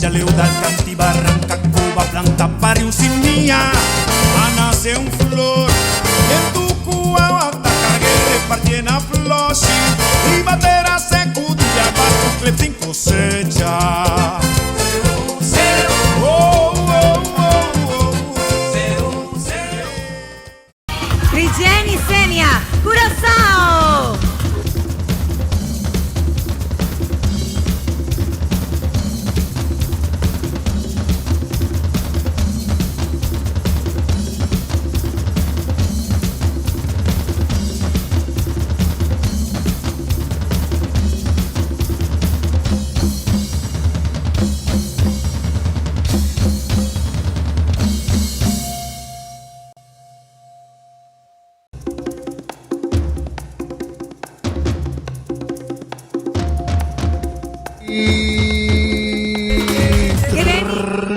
Djaleu dal kanti baranka koba planta pariu simia A nase un flor Bientu ku awa ta karg'é repartié na floshi Riba tera seku dia baku klep tin kosecha Oh, oh, oh, oh, Rijenny Senia, Curaçao!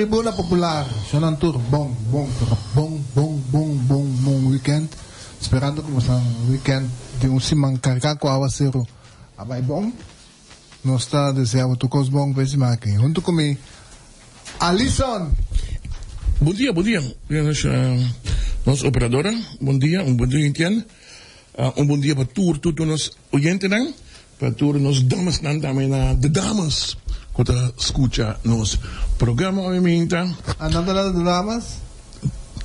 Tribuna Popular, Shonan tur bon, bon, bon, bon, bon, bon, bon weekend. Sperando ku boso weekend di un siman kargá ku awaseru a bai bon. Nos ta desea bo tur kos bon pa e siman aki. Huntu ku mi, Alison! Bon dia, bon dia. Nos operadora, bon dia, un bon dia Etienne. Un bon dia pa tur, tur, tur nos oyentenan, pa tur nos damesnan tambe na de dames ku ta skucha nos programa hoy minta. Nan ta na de dames?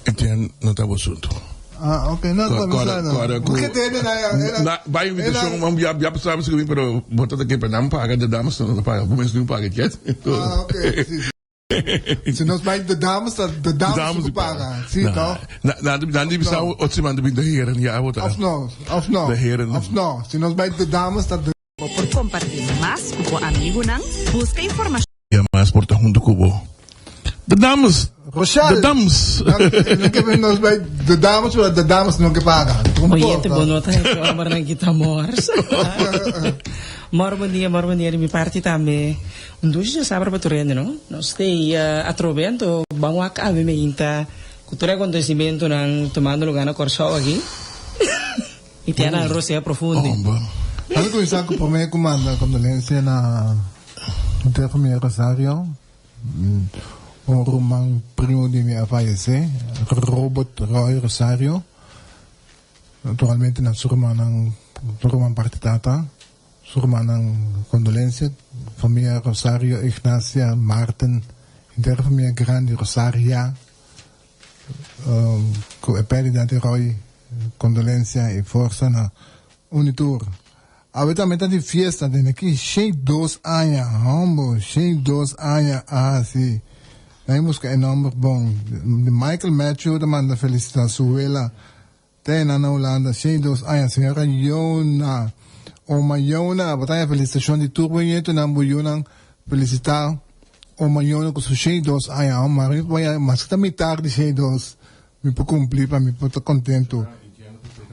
Etienne, no ta bo asunto. Ah, ok. No, Cor, ta bisa no. Cora cu. Porque tiene na ya. Na, bay invitacion, man, ya, ya pasaba sa pero bo ta ke pa nan paga, de dames no ta paga. Bo mes no paga, ket. Ah, ok. Si. Si nos bay de dames, ta de dames ku paga. Si, to? Na, na, nan di bisa, otro siman ta bin de heren, ya, bo ta. Of no, of no. De heren. Of no. Si nos bay de dames, ta de. Bo por kompartí mas ku bo amigunan, buska informashon. Ya mas por ta hunto ku bo. De dames! Rochelle! De dames! No ke nos bai de dames, pero de dames no ke paga. Oyente, bo no ta hasi hombernan kita mors. Mor bon dia, mor bon dia di mi parti tambe. Un dushi djasabra pa tur hende, no? Nos ta atrobe anto ban wak awe meinta ku tur e akontesimentunan tumando lugar na Kòrsou aki. I te nan rosea profundi. Laat kuminsá ku promé ku manda kondolensia na henter famia Rosario. Un ruman primo di mi a fayesé, Robert Roy Rosario. Naturalmente na su rumannan, su ruman parti tata, su rumannan kondolensia. Famia Rosario, Ignacia, Maarten, henter famia grandi Rosaria. Ku e pèrdida di Roy, kondolensia i forsa na un i tur. Awe tambe ta di fiesta den aki shei dos aña, hombo, shei dos aña a hasi. Nan buska e nomber bon. Michael Matthew ta manda felisita su wela te nan na Hulanda shei dos aña. Señora Yona, Oma Yona, bo ta haña felisitashon di tur bo ñetunan, bo yunan felisita Oma Yona ku su shei dos aña. Oma, mi por haña maske ta mitar di shei dos. Mi por cumpli pa mi por ta contento.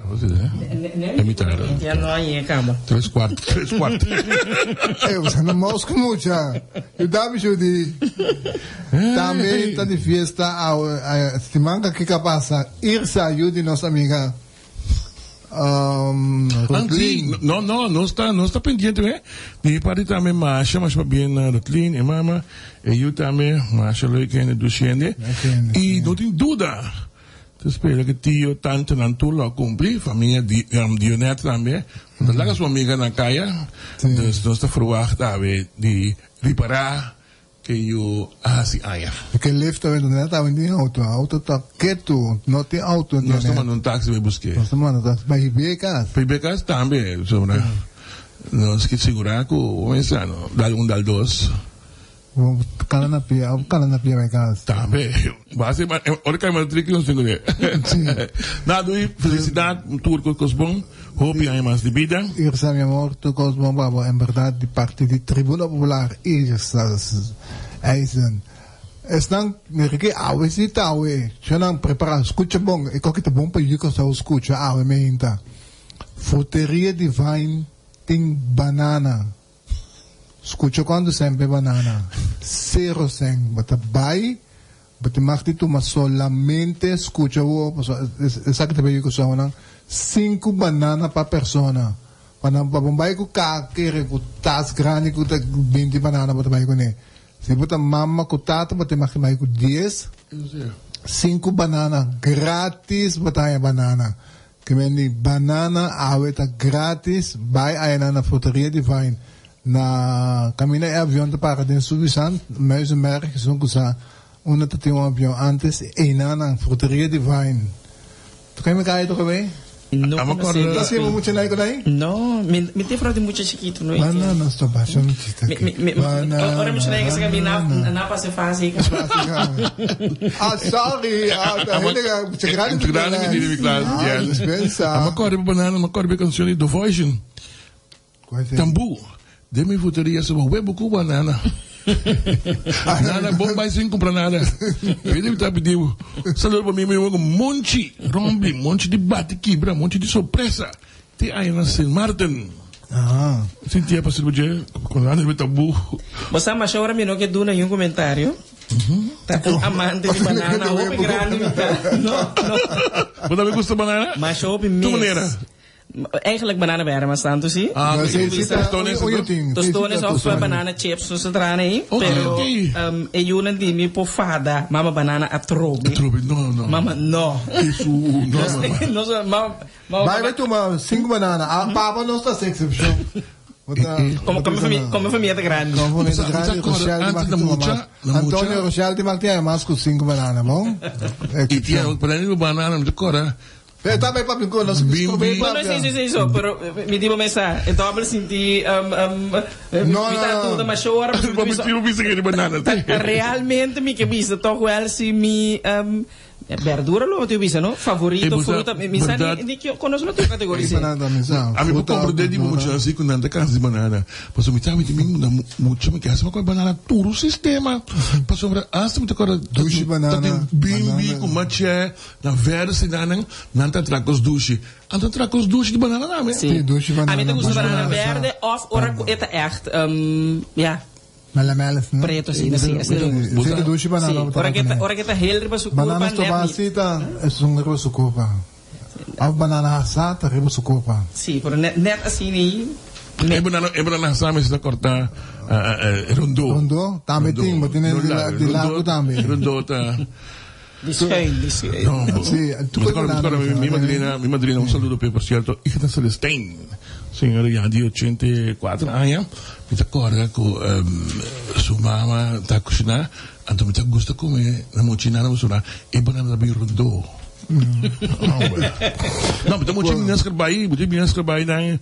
E mitar. Ya no hay e cama. Tres cuarto, tres cuarto. Eh, bo no mosca mucha. Yuda mi Judy. Tambe ta di fiesta awe. Siman aki ka pasa. Irsa, yu di nos amiga. Um, Rotlin. No, no, no está, no está pendiente, eh. Di mi parti tambe masha, masha pabien na Rotlin e mama, e yu tambe, masha leuk hende, dushi hende. I no tin duda, ta spera ku tio, tantenan tur lo a kumpli, famia di, um, Dionette tambe, no ta laga su amiga na kaya, dus nos ta verwacht awe di ripará Ke yu a hasi aña. Ke lift ta wendo net awe tin auto. Auto ta ketu. No tin auto Nos ta manda un taxi bai buske. Nos ta manda taxi bai hib'é kas. Pa hib'é kas tambe. Sobra nos ke sigurá ku bo mester no dal un dal dos. Bo kana na pia of kana na pia bai kas. Tambe. Basta ora kai matriki nos tin kuné. Na dui felisidat tur kos bon. Hopi aña mas di bida. Irsa mi amor tur cos bon pa bo en berdad di parti di Tribuna Popular Irsa Eisen esnan mira ki awe si ta awe shonan prepara scucha bon e koki ta bon pa yu Kòrsou scucha awe meinta Fruteria Divine tin banana scucha cuanto semper banana cero cen bo ta bay Bo tin mag di tuma solamente, scucha awor, pasobra esaki ta bay Curaçaonan, cinco banana pa persona. Pa nan, pa bo bay cu kar kere cu tas grandi cu ta binti banana bo ta bay cune. Si bo ta mama ku tata bo ta maki mai ku dies, sinku banana gratis bo ta haña banana. Ke men di banana awe ta gratis bai ayanan na Fruteria Divine na kaminda e avion ta para den Suffisant, Muizenberg, esun ku sa unda ta tin un avion antes, einanan Fruteria Divine. Toca mi calle toca bay. No Amo conoce corda. Ta sirve mucha nai con ai? No, mi mi te di mucha chiquito no. Banana stop basha un chiste Mi aki. mi mi Banana. ora mucha nai que mi na na pase fácil. Ah, sorry. Ah, ta hende ka mucha grande. Mucha grande mi tiene mi klas. Ah, Yes. dispensa. Amo corda banana, amo corda canción di The Voice. Cuál es? Tambu. De mi fruteria se huevo cu banana. Nada, bom vai sem comprar nada. Ele me tá pedindo. Saludo para mim, meu amigo Monchi, Rombi, Monchi de bate quibra, Monchi de surpresa. Te aí na Sint Maarten. Ah. Sentia para ser com nada de tabu. Você mas ora mi no que duna un comentario. Ta un amante di banana, hopi grande mi ta. No, no. Você também gosta de banana? Mas hopi mes. Tu maneira? Eigenlijk banana berma tanto si. Ah, No, ok. sí, sí, ta- Tostones, oye, ¿no? tin, Tostones sí, sí, of tostones. banana chips, no se trana aí. Ok, Pero ok. e yun di mi po fada, mama banana atrobe. Trobe, no, no. Mama, no. Isso, no, mama. No, so, mama, mama, Vai, vai tomar cinco bananas. Ah, papa não está sem excepção. Como, como, família, como família tá grande. Como família Mas, grande, mas agora, Rochelle antes da maak mucha- mais. da mucha- Antonio Rochelle maakt hij mais com cinco bananas, bom? E tinha, para mim, banana, me cora. Eh, tá bem, papi, nós Bim, bim. No, no, sí, sí, sí, so, pero mi tipo mesa, e dobbel sinti, No, mi tá no, no. tudo, mas chora, Vamos tirar o bicho de banana. Realmente mi que vista toch wel si mi verdura lo tu vista, no? Favorito, Eh, bosa, fruta, mi mi sa verdad. ni ni que conosco tu categoria. sí. Banana também, sabe? A mim, Fruta, compro de verdura. mucho assim com nada casa de banana. Passou me sabe de mim mucho me quer com banana tudo o sistema. Passou para asta me agora Duche banana, bimbi banana. com maché na verse na nan nan tá tracos duche. Anta tracos duche de banana não, né? Sí. Sí, douche banana, A mí te gusta banana, banana verde of ora eta echt ja, Melamelas, né? preto assim, assim, assim. Sim, douche banana. Sí, ora que tá ora que tá heel riba su curva Banana net niet. stobacita is een roze kopa. Of banana hasata, roze kopa. Sí, pero net net assim ni. E banana e banana sabe se cortar rondo. Rondo? Também tem, mas tem de lago também. Rondo tá. Die schuin, die schuin. No, Sí, tú Me puedes acuerdo, me acuerdo, banana, mi, mi madrina, mi madrina, un saludo, por cierto, hija de Celestine, señora ya de 84 años, me acuerdo que um, su mamá está cocinando, entonces me gusta comer, la mochila no me e banana bi rondo. No, maar dan moet je niet erbij, moet je niet erbij naar,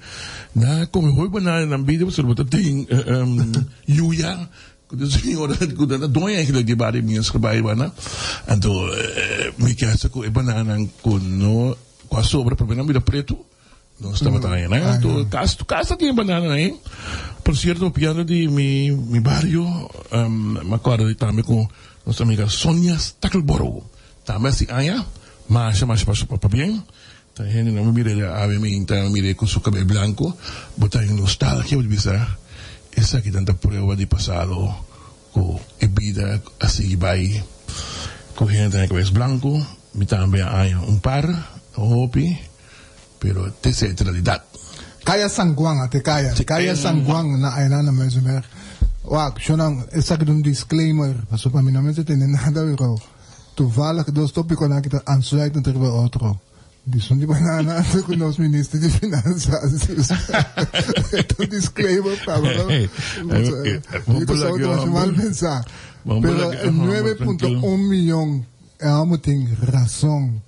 na kom je hoor banana dan bieden, we dat ding, juja. De senhora, dat doe je eigenlijk die bari minhas erbij, bana. En toen, me quer com banana com no, com a sobra, para não me preto. Não estava também, né? Então, casa, casa tinha banana, né? Por cierto, piano de mi, mi barrio, me acordo de também com nossa amiga Sonia Stackelborough. Também assim, aia, mas, mas, mas, mas, bem. Tá gente não me mire, a mim, então, mire com seu cabelo branco, botar em nostalgia, vou dizer, essa aqui tanta prueba de passado, com a vida assim vai, com gente na cabeça branco, me também aia um par, um hopi, pero essa é a realidade. Kaya Sangguang, até Kaya. Kaya Sangguang na ay na na mais Wak, shonang, essa aqui um disclaimer. Passou para mim, não me tem nada, pero toevallig dos tópicos na kita aansluitend er bij otro. Die son die banana com nosso ministro de Finanças. Então, disclaimer, para Hey, hey, Eu vamos só mal pensar. Vamos Pero lá, vamos, tranquilo. 9.1 milhão é algo tem razão.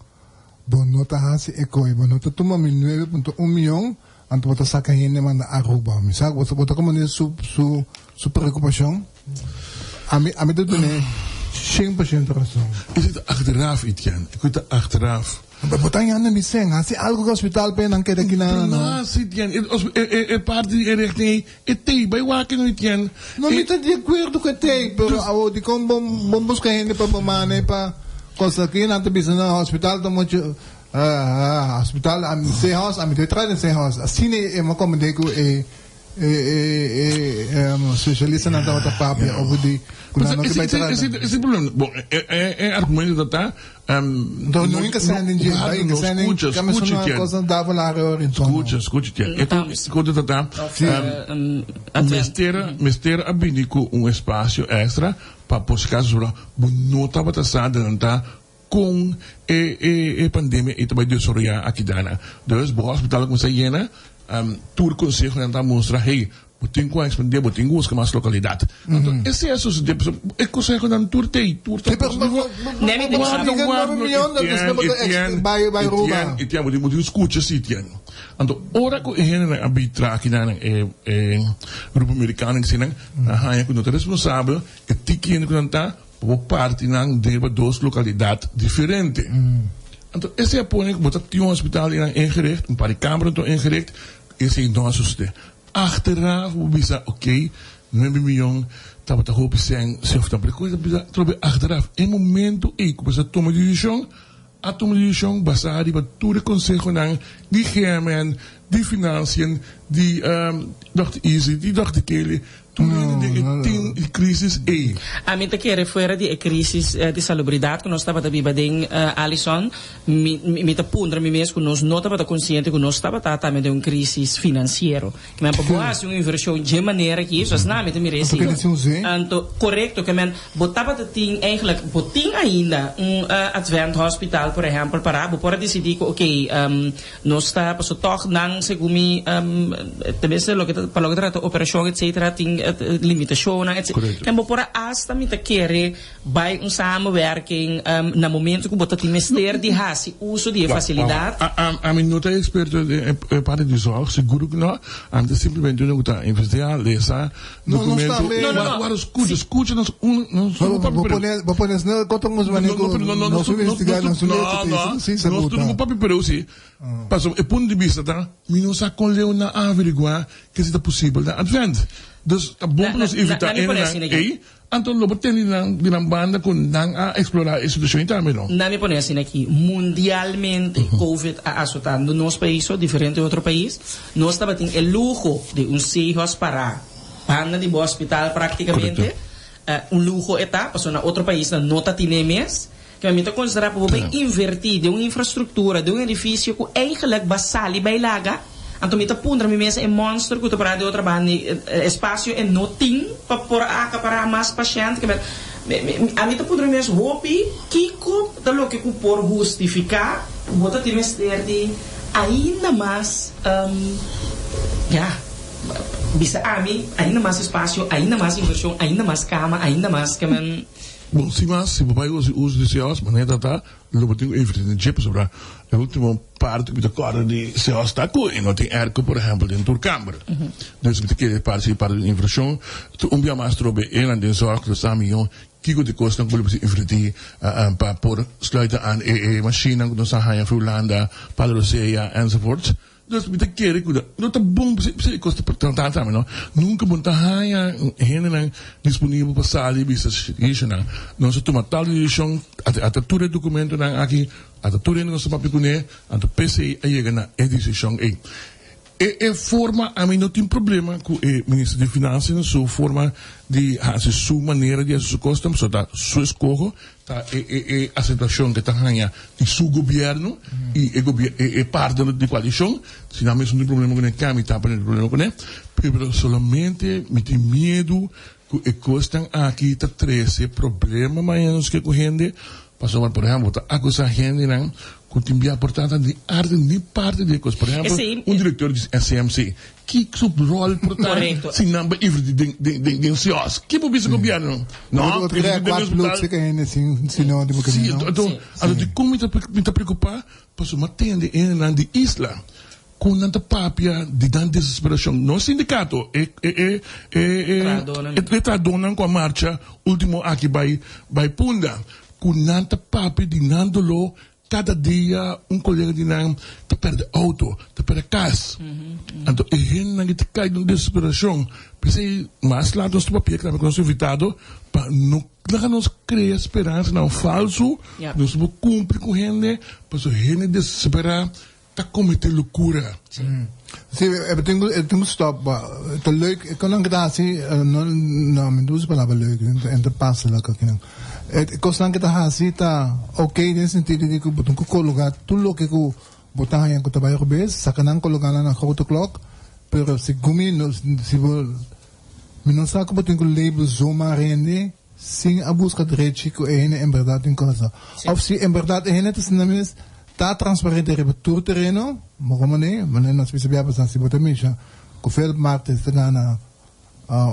Bonota hasi ekoi, bonota tuma mi 9.1 milhão, anto bota saca gente manda arroba. Mi sabe, bota bota como ne su su su preocupação. A mi te done 100% razão. Is het achteraf, Etienne? Ik weet het achteraf. Maar bota yan mi seng, hasi algo que hospital pe nang keda kinana no. No, Etienne. Het paard die richting het thee bij waken, Etienne. No mi te de acordo com te, pero awo di com bom bom busca gente pa bomane pa cosa aqui na te bisa na hospital to muito ah hospital am se house am te try se house assim é uma como digo é E e e specialistanan tabata papia over di ku nan no ke bai trata. Ese problema, bon, e e argumento ta ta Enton no hinka sèn den dje, bai hinka sèn den kame su nan kos nan davo laga ora enton. Skucha, skucha Tien, e ku ta ta mester mester a bini ku un espasio extra pa por si kaso bo no tabata sa adelanta Kon e e pandemia ei ta bai desaroyá aki dana. Dus bo hospital a kuminsá yena, tur konsehonan ta mustra, hey, bo tin ku ekspandé, bo tin ku buska mas lokalidat. Anto esei a sosodé pasobra e konsehonan tur t'ei, tur ta positivo. Warda, warda, Etienne, Etienne, Etienne, bo tin ku skucha si, Etienne. Anto ora ku e hendenan a bin traha aki nan, e grupo merikano eseinan, nan haña ku no ta responsabel, e tiki hende ku nan ta, Pa bo parti nan den riba dos lokalidat diferente. Anto esei a pone ku bo ta tin un hospital einan ingericht, un par di kamber anto ingericht, esei no a sosodé. Achteraf bo bisa oké, nuebe miyon tabata hopi sèn, si òf no. Pero bisa trobe achteraf, e momento ei ku bo sa tuma desishon, a tuma desishon basá riba tur e konsehonan di GMN, di Financiën, di dòkter Izzy, di dòkter Kelly, Tur hende den e tin di crisis ey. Ami ta kere fuera di e crisis di salubridad cu nos tabata biba den, Alison, mi mi ta puntra mi mes cu nos no tabata consciente cu nos tabata tambe den un crisis financiero. Ke men pa bo haci un inversion dje manera aki, so asina ami ta mira esey. Anto, corecto, ke men bo tabata tin eigenlijk, bo tin ainda un Advent Hospital por ehempel para bo por a dicidi cu ok, Nos ta paso tog nan segun mi tenminste loke ta pa loke ta trata operashon etcetera tin limitashonnan etc. Korekto. En bo por a asta mi ta kere bai un samenwerking na momento ku bo ta tin mester di hasi uso di e fasilidat. Ami no ta eksperto den e parti di zorg, seguro ku no. Ami ta simplemente uno ku ta investiga, lesa documento. No, no, no. Wara skucha, skucha nos un nos Bo pone bo pone snel kota nos mane ku nos investiga nos lesa te No, si sa nos buta. tur papi pero si. Pasobra e punto di bista ta mi no sa kon leu nan a averigua ke si ta posibel na Advent. Dus ta bon pa nos invita hendenan ei, anto lo bo tende nan di nan banda ku nan a eksplora e situashon ei tambe no. Na mi pone asina aki, mundialmente covid a asotando nos pais o diferente otro pais. Nos tabatin e luho di un Sehos para banda di bo hospital practicamente. Un luho e ta, pasobra na otro paisnan no ta tine mes. Kende mi ta considera pa bo bay inverti den un infrastructura, den un edificio cu eigenlijk ba sali bay laga. Anto mi ta puntra mi mes e monster cu ta para di otro banda di espacio e no tin pa por a acapara mas pashent. Kende ami ta puntra mi mes hopi kico ta loke cu por hustifica cu bo ta tin mester di ainda mas, ya. Bisa ami, ainda mas espacio, ainda mas inversion, ainda mas cama, ainda mas ke men. Bon, sin mas, si bo bai usa uso di CEOS, manera ta ta, lo bo tin ku inverti den dje, pasobra e ultimo parti ku mi ta kòrda di CEOS ta ku e no tin airco, por ehèmpel, den tur kamber. Dus mi ta kere parti si parti di invershon. Un bia mas trobe e nan den zòrg lo sa mihó kiko di kosnan ku bo lo mester invertí pa por sluita aan e mashinnan ku nos a haña for Hulanda, pa Rosea, enzovoorts. Dus mi ta kere ku no ta bon p'esei e kos ta tanta tambe no. Nunka bo no ta haña hendenan disponibel pa sali i bisa Yeshanan nos a tuma tal desishon ata tur e dokumentonan aki ata tur hende nos a papia kuné anto p'esei a yega na e desishon ei. E e forma ami no tin problema ku e minister di finansia na su forma di hasi su manera di hasi su kosnan pasobra ta su eskoho Ta e e e aceptacion ke ta haña di su gobierno y e gobier e e partner di coalicion, si nan mes no tin problema cune, ke ami tampoco no tin problema cune, pero solamente mi tin miedu cu e cosnan aki ta trece problema mañana nos ke cu hende, pasobra por ehempel bo ta acusa hendenan cu tin bia por ta ni arte ni parte di e cos, por ehempel un director di SCMC, Ki su rol por ta si nan ba inverti den den den den CIOS? Ki bo bisa gobierno? No, bo crea kwart bloed seka hende sin si no di bo Si, anto anto dikon mi ta mi ta preocupa? Pasobra mi a tende hendenan di isla ku nan ta papia di nan desesperacion. No sindicato, e e e e e trahadornan ku a marcha ultimo aki bai bai Punda, ku nan ta papia di nan doló. Kada dia un kolega di nan ta pèrdè outo, ta pèrdè kas. Anto e hendenan ki ta kai den desesperashon. P'esei mas laat nos ta papia tambe ku nos invitado pa no laga nos krea speransanan falsu, nos no por kumpli ku hende, pasobra hende desesperá ta kometé lokura. Si, e tin ku, e tin ku stop. Ba, ta leuk, e konan ku ta hasi, no, no, mi no usa palabra leuk, en ta paselijk akinan. E kosnan ku ta hasi ta oké den sentido di ku bo tin ku kologa tur loke ku bo ta haña ku ta bai robes, saka nan kologa nan na grote klok, pero segun mi, no, si bo, mi no sa ku bo tin ku label zomaar hende sin a buska drechi ku e hende en bèrdat tin kòsa. Òf si en bèrdat e hende ta sinta mes ta transparente riba tur tereno, bo komo ne, manera nos bisa bia pasá, si bo ta misha ku Philip Martes ta gana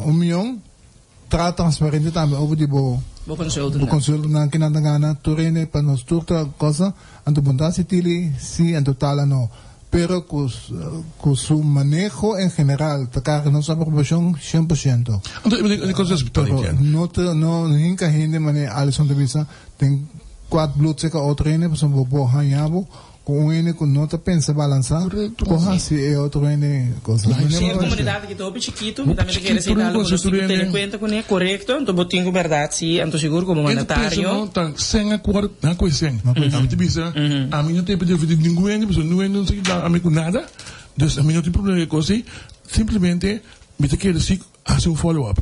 un mion, tra transparente tambe over di bo Bo consultonan. bo consultonan kinan ta gana tur hende pa nos tur ta cosa, anto bo no ta hasi tili si anto tala no. Pero cu cu su maneho en general ta carga nos aprobacion 100%. Anto e cosa hospital Pero no ta no hinca hende manera Alison ta bisa den kwaad bloed cerca otro hende pasobra bo por haña bo cu un hende cu no ta pensa balansa por haci e otro hende cosa. Si e comunidad aki ta hopi chikito mi tambe ta kere esey ta algo cu nos tin cu tene cuenta cune, corecto, anto bo tin cu berdad si, anto sigur como mandatario. Ta sen acuerdo na cu e sen. Ami ta bisa ami no ta defendi ningun hende pasobra ningun hende no ta yuda ami cu nada, dus ami no tin problema cu e cos ey, simplemente mi ta kere si haci un follow up.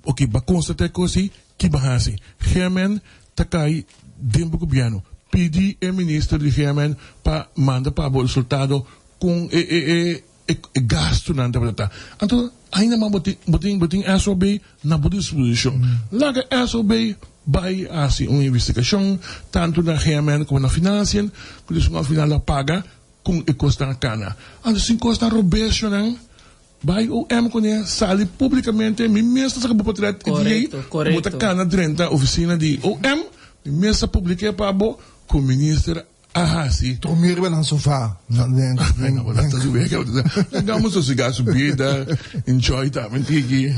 Ok, bo a constata e cos ey, ki bo a haci? Germen ta cay den bo gobierno, pidi e minister di Germen pa manda pa bo resultado con e e e e gastunan tabata ta. Anto ainda mas bo tin bo tin bo tin SOB na bo disposishon. Laga SOB bai hasi un investigashon tantu na GMN komo na Financiën ku esun al final a paga kon e kosnan a kana. Anto sin kosnan robeshonan bai OM kuné sali publikamente mi mes ta saka bo potret e dia ei bo ta kana drenta ofisina di OM mi mes ta publik'é pa bo ku minister a hasi. Drumi riba nan sofa. Ay no, bo ta su wega. Laga sosega su bida, enjoy tambe tiki.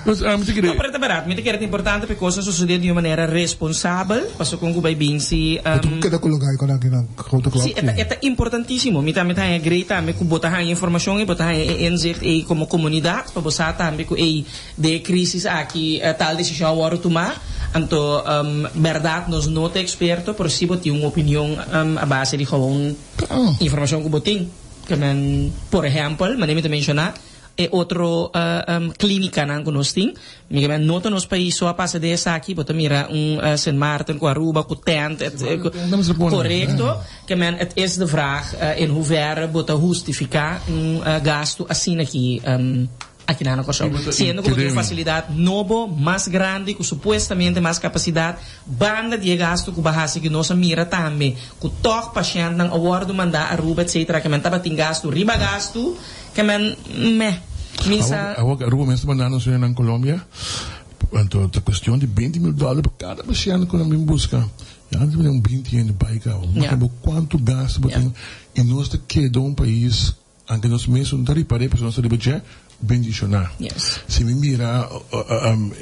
Pues mi ta kere. No, pero ta berat. Mi ta kere ta importante pa e kosnan sosode di un manera responsabel, paso kon ku bai bin si. Bo ta keda kologa e kon aki na grote klok. Si, e ta importantisimo. Mi tambe ta haña grei tambe ku bo ta haña informashon i bo ta haña e inzicht ei komo komunidat pa bo sa tambe ku ei Den e crisis aki tal decision a wordo tuma, anto berdad nos no ta experto, pero si bo tin un opinion a base di gewoon informacion cu bo tin. Ke men, por ehempel, manera mi ta menciona, e otro clinicanan cu nos tin, mi ke men no ta nos pais so a pasa den esaki, bo ta mira un Sint Maarten cu Aruba cu tent, corecto, ke men het is de vraag in hoeverre bo ta hustifica un gasto asina aki. Aki na Kòrsou. Siendo ku bo tin un fasilidat nobo, mas grandi, ku supuestamente mas kapasidat, banda di e gastu ku bo a hasi ku nos a mira tambe ku tòg pashèntnan a wòrdu mandá Aruba etsetera ke men tabatin gastu riba gastu ke men meh. Mi sa. Awor ku Aruba mes ta mandando nan Colombia, anto ta kuestion di 20 mil dòler pa kada pashènt ku nan bin buska. Ya antes bo tin un 20 hende bai kaba. Bo mira bo kuantu gastu bo tin i nos ta keda un pais. Anke nos mes no ta ripar'é pasobra nos ta riba dje bendishoná. Si mi mira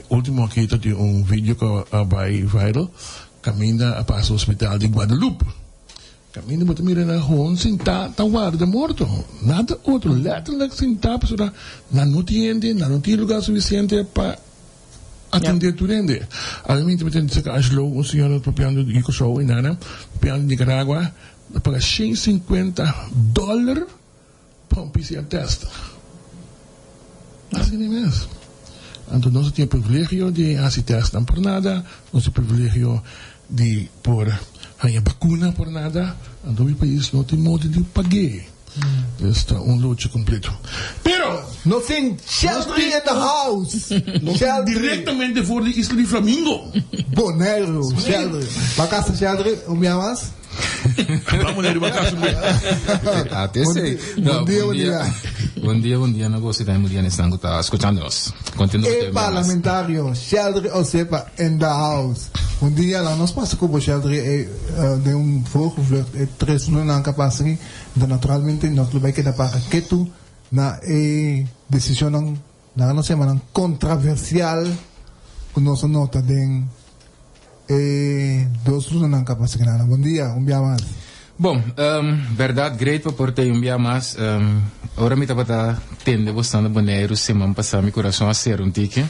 ultimo aki ta tin un video ku a bai viral kaminda a pasa hospital di Guadeloupe. Kaminda bo ta mira nan hon sintá ta warda morto. Nada otro, letterlijk sintá pasobra nan no tin hende, nan no tin lugar sufisiente pa atendé tur hende. Ami mi ta tende cerca Angelo un señora papiando di Kòrsou i nana papiando di Nicaragua. Ta paga 150 dòler pa un PCR test. Asina mes. Anto nos a tin e privilegio di hasi testnan por nada, nos tin privilegio di por haña bakuna por nada, anto mi pais no tin modo di pag'é. Dus ta un lucha kompleto. Pero! Nos tin Sheldry in the house! Nos tin direktamente for di Isla di Flamingo. Boneiru, Sheldry. Ba kasa Sheldry, un bia mas? Vamos ler riba caso mes. ATC. Bon dia, bon dia. Bon dia, bon dia na gosi tambe bon dia na esnan ku ta skuchando nos. Kontento ku E te mas. parlamentario Sheldry Osepa in the house. Un dia la nos pasa ku bo Sheldry e den un vogelvlucht e tres lunanan ka pasa aki. Enton naturalmente nos lo bai keda para ketu na e decisionnan laga nos yama nan contraversial ku nos a nota den E dos lunanan ka pasa kinana. Bon dia, un bia mas. Bon, berdad great pa por tei un bia mas. Ora mi tabata tende bosnan na Boneiru siman pasá mi kurason a sera un tiki.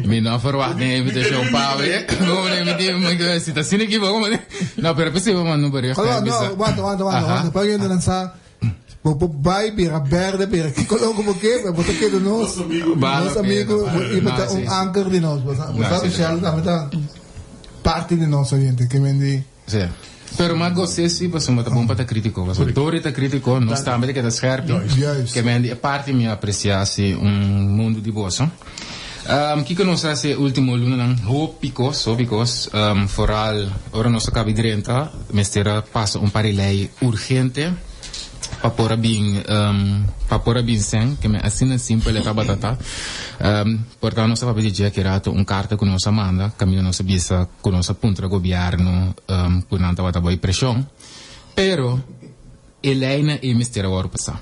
Mi no a ferwagt den e invitashon pawe. Si ta asina aki bo. No, pero p'esei bo manda un bericht. No, wanta, wanta, wanta. Pa yendo nan sa. Bo por bai bira berde, bira ki koló ku bo ke, pero bo ta keda nos, nos amigu i bo ta un anker di nos. Bo sa, bo sa Sheldon tambe ta parti di nos oyente, ke men di. Sí. Pero m'a gos'é sí, pasobra ta bon pa ta krítiko. Pasobra dor di ta krítiko, nos tambe ta keda scherp. Ke men di e parti mi a apresiá sí un mundu di boso. Kiko nos a hasi e último lunanan? Hopi kos, hopi kos. Foral ora nos a kabi drenta, mester a pasa un par di lei urgente pa por a bin, pa por a bin sèn, ke men asina simpel e tabata ta. Por ta nos a papia di dje aki rato un karta ku nos a manda, kaminda nos a bisa ku nos a puntra gobièrnu ku nan tabata bou preshon. Pero E leinan ei mester a wòrdu pasá.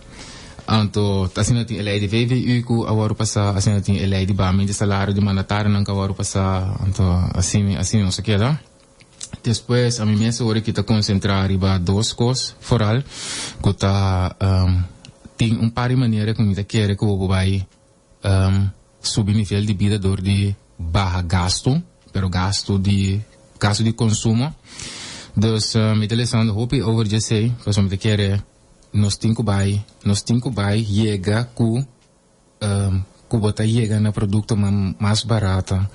Anto, asina tin e lei di VVU ku a wòrdu pasá, asina tin e lei di bahamentu di salario di mandatarionan ku a wòrdu pasá. Anto, asina, asina nos a keda. Despues, ami mes awor aki ta konsentrá riba dos kos foral ku ta tin un par di manera ku mi ta kere ku bo por bai subi nivel di bida dor di baha gastu, pero gastu di gastu di konsumo. Dus mi ta lesando hopi over djesei, pasobra mi ta kere nos tin ku bai, nos tin ku bai yega ku ku bo ta yega na produkto mas barata.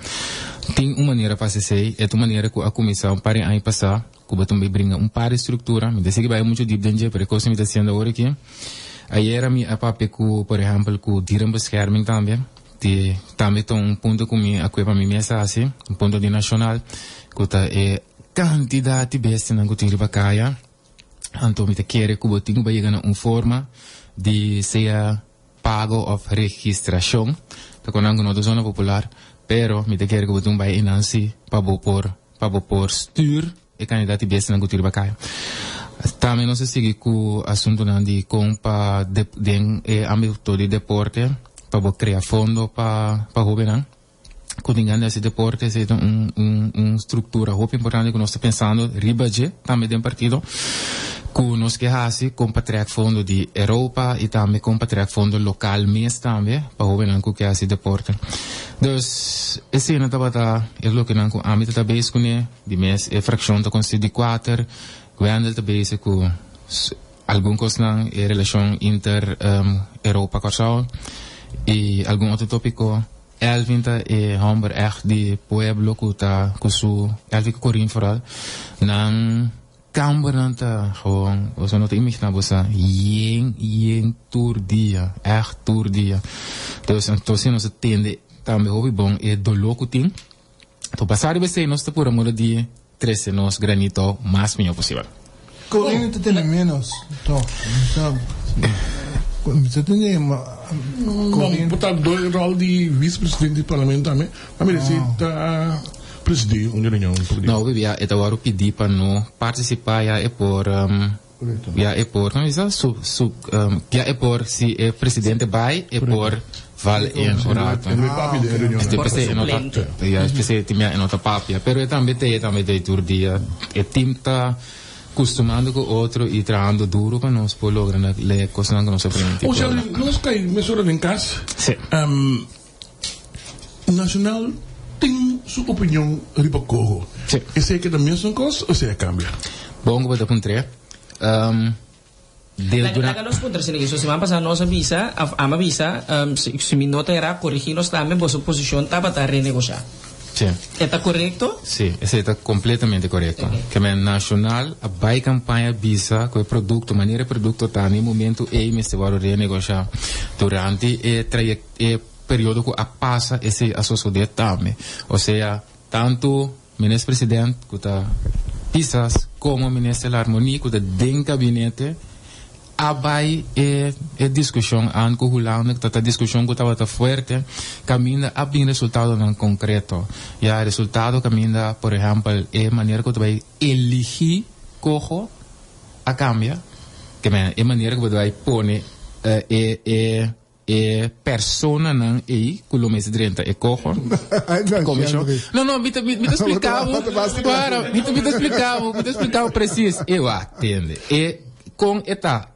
Tin un manera pa hasi esei, e ta un manera ku a kuminsá un par di aña pasá, ku bo ta bai bringa un par di struktura. Mi ta sigui bai muchu dip den dje, pero e kos ku mi ta hasiendo awor aki, ayera mi a papia ku, por ehèmpel, ku Dierenbescherming tambe, di tambe ta un punto ku mi a kue pa mi mes hasi, un punto di nashonal, ku ta e kantidat di bestianan ku tin riba kaya. Anto mi ta kere ku bo tin ku bai yega na un forma di sea pago òf registrashon, ta ku nan ku no ta zona popular, pero mi ta kere ku bo tin ku bai einan si pa bo por pa bo por stuur e kandidat di bestianan ku tin riba kaya. Tambe nos a sigui ku asuntunan di kon pa den e ámbito di deporte pa bo krea fondo pa pa hóbennan ku tin gana di hasi deporte. Esei ta un un un struktura hopi importante ku nos ta pensando riba dje tambe den partido ku nos ke hasi kon pa trèk fondo di Europa i tambe kon pa trèk fondo lokal mes tambe pa hóbennan ku ke hasi deporte. Dus esei tabata e lokenan ku ami ta ta bezig kuné. Di mes e frakshon ta konsistí di kuater. Wendel ta bezig ku algun kosnan e relashon inter Europa Kòrsou i algun otro tópiko. Elvin ta e hòmber ègt di pueblo ku ta ku su Elvin ku Corinne foral nan kambernan ta gewoon boso no ta imaginá bo sa yen yen tur dia ègt tur dia. Dus entonces nos a tende tambe hopi bon e doló ku tin. To pasá riba esei nos ta pura moda di trese nos granito mas mihó posibel. Corinne ta tene menos toch? Mi ta tene ma Corinne. Bo ta dor e rol di vice-presidente di parlamento tambe, ma mi deci ta presidí un reunion por dia. No, bibia e ta wòrdu pidí pa no partisipá ya e por ya e por, como bisa, su su ya e por si e presidente bai e por val in un rato. Este p'esei e no ta ya p'esei tin bia e no ta papia, pero e tambe t'ei e tambe t'ei tur dia. E team ta custumando cu otro y trahando duro pa nos por logra na le cosnan cu nos a primintí. O sea, nos cay mesora den cas. Sí. Nacional tin su opinion riba coho. Sí. Esey keda mesun cos o esey a cambia? Bon cu bo ta puntr'é. Laga nos puntra asina aki. So siman pasá nos a bisa, of am a bisa, si mi no ta erá, corigí nos tambe, boso posicion tabata renegoshá. Sí. E ta corecto? Sí, esey ta completamente corecto. Ke men Nacional a bay campaña bisa cu e producto, manera e producto ta na e momento ey mester worde renegoshá. Durante e trayec, e periodo cu a pasa esey a sosode tambe. Osea, tanto Minister President cu ta Pisas como Minister Larmonie cu ta den gabinete a bay e e discusion aan cu Hulanda cu ta ta discusion cu tabata fuerte caminda a bin resultadonan concreto. Ya resultado caminda por ehempel e manera cu ta bay eligi coho a cambia, e manera cu bo ta bay pone e e E personanan ei ku lo mester drenta e koho, komishon. No, no, mi ta, mi ta splika bo, para, mi ta, mi ta splika bo, mi ta splika bo presis. E wak, tende, e kon e ta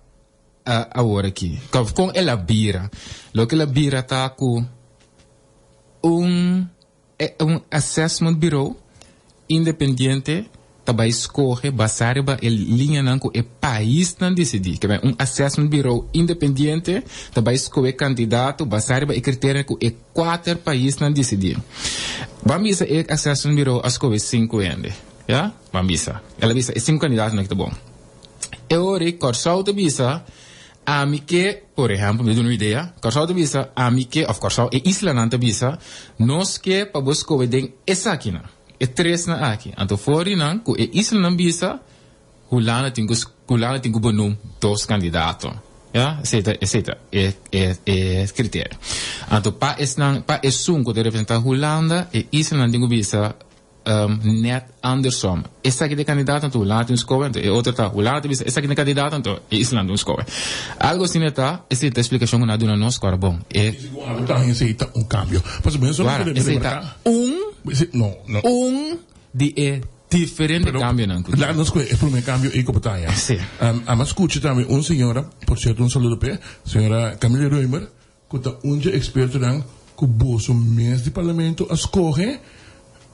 awor aki, kon el a bira. Loke el a bira ta ku un, un assessment bureau independiente. ta bai skohe basá riba e liñanan ku e paisnan disidí. Ke men un assessment bureau independiente ta bai skohe kandidato basá riba e kriterio ku e kuater paisnan disidí. Ban bisa e assessment bureau a skohe sinku hende, ya? Ban bisa. El a bisa e sinku kandidatonan ki ta bon. E ora ei Kòrsou ta bisa ami ke, por ehèmpel, mi ta duna un idea, Kòrsou ta bisa ami ke, òf Kòrsou, e islanan ta bisa nos ke pa bo skohe den esakinan. E tresnan aki. Anto for di nan ku e islanan bisa, Hulanda tin ku Hulanda tin ku benoem dos kandidato. Ya, esei ta esei ta e e e kriterio. Anto pa esnan pa esun ku ta representá Hulanda, e islanan tin ku bisa nèt andersom. Esaki ta e kandidato, anto Hulanda tin un skohe, anto e otro ta Hulanda ta bisa esaki ta e kandidato, anto e islanan tin un skohe. Algo asina ta, esei ta e splikashon ku nan a duna nos ku ora bon. E. Esei ta un kambio. Pasobra Wara, esei ta un. No, no. Un di e diferente Pero, cambionan cu tin. Laat nos coge e primer cambio ey cu bo ta haña. Sí. Ama scucha tambe un señora, por cierto un saludo p'e, señora Camille Römer, cu ta un dje expertonan cu boso mes di parlamento a scoge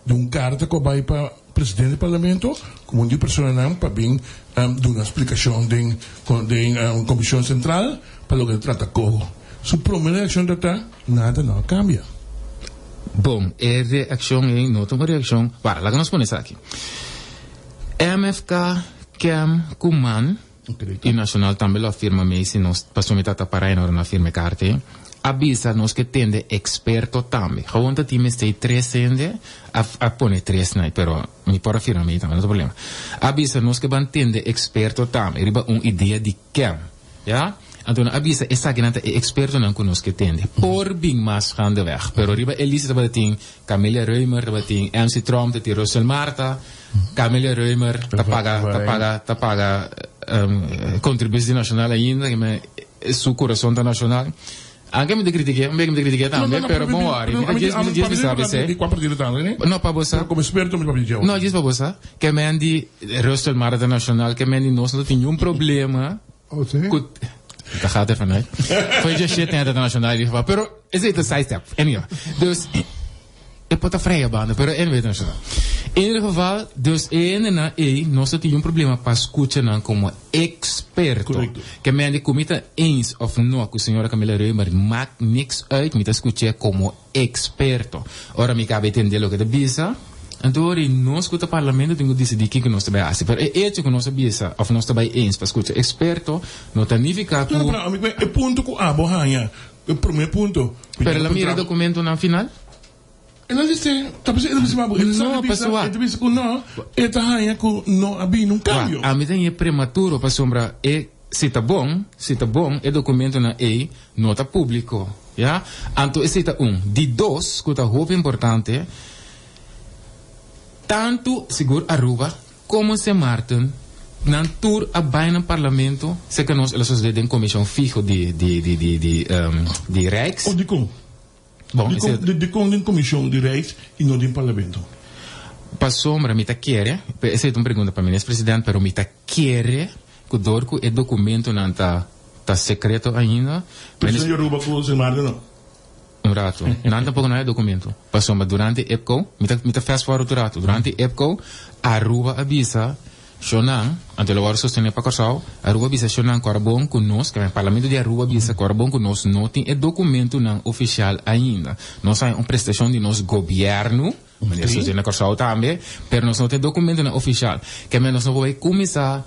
di un carta cu a bay pa presidente di parlamento como un di personanan pa bin duna splicacion den den comision central pa loke ta trata coho. Su prome reaccion ta ta, nada no a cambia. Bon, e reaccion ei no ta un reaccion. Wara, laga nos pone esaki. MFK, Kem ku Man i Nacional tambe lo a firma mei si nos, pasobra mi tata para en ora no a firma e karta ei, a bisa nos ke tende eksperto tambe. Gewoon ta tin mester tres hende, a a pone tres na ei, pero mi por a firma mei tambe, no ta problema. A bisa nos ke ban tende eksperto tambe riba un idea di Kem. Ya? Anto nan a bisa esakinan ta e ekspertonan ku nos ke tende. Por bin mas gaandeweg. Pero riba e lista tabatin Camelia Römer, tabatin MC Tromp, tabatin Russel Martha. Camelia Römer ta paga, ta paga, ta paga kontributie nashonal ainda, su kurason ta nashonal. Anke mi ta kritiké, un bek mi ta kritiké tambe, pero bon wòri. Mi ta djis, mi ta djis bisa abc. Di kua partido ta René? No, pa bo sa. Pero komo eksperto mi papia dje. No, djis pa bo sa. Ke men di Russel Martha ta nashonal, ke men di nos no ta tin niun problema. Oh, sí? Ku, ta gaat ervan uit. Foi dje shit ta nacional in ieder geval. Pero esei ta side step. Anyhow. Dus, e por ta vrije banda, pero anyway ta nacional. In ieder geval, dus e hendenan ei, nos ta tin un problema pa scucha nan como experto. Correcto. Ke men di ku mi ta eens of no ku señora Camilla Römer, maakt niks uit, mi ta scuch'é como Experto. Ora mi caba entende loke ta bisa, anto ora y nos cu ta parlamento tin cu dicidi kico nos ta bay haci. Pero e hecho cu nos a bisa of nos ta bay eens pa scucha experto no ta nifica cu. No, no, pero ami e punto cu abo haña, e prome punto. Pero el a mira e documentonan final? El a dice, ta bisa, el a bisa ma bo, el sa No, bisa, pasobra. el ta bisa cu no, e ta haña cu no a bini un cambio. Wak, ami ta haña prematuro pasobra e. Si ta bon, si ta bon, e dokumentonan ei no ta públiko, ya. Anto esei ta un. Di dos, ku ta hopi importante, tantu sigur Aruba komo Sint Maarten, nan tur a bai na parlamento, serka nos el a sosodé den komishon fiho di di di di di di Rijks. O dikon? Bon, esei Dikon dikon den komishon di Rijks i no den parlamento? Pasobra mi ta kere, esei ta un pregunta pa minister president, pero mi ta kere Cu dor cu e documentonan ta ta secreto ainda. Pero señor Aruba cu Sint Maarten no. Un rato. Nan tampoco no haya documento. Pasobra durante EPCO, mi ta mi ta fast forward un rato, durante EPCO, Aruba a bisa Shonan, anto el a worde sostene pa Corsou, Aruba a bisa Shonan cu ora bon cu nos, cu Parlamento di Aruba a bisa cu ora bon cu nos no tin e documentonan oficial ainda. Nos haya un prestacion di nos gobierno, Meneer Suzy na Kòrsou tambe, pero nos no tin dokumentonan ofishal. Ke men nos no por bai kuminsá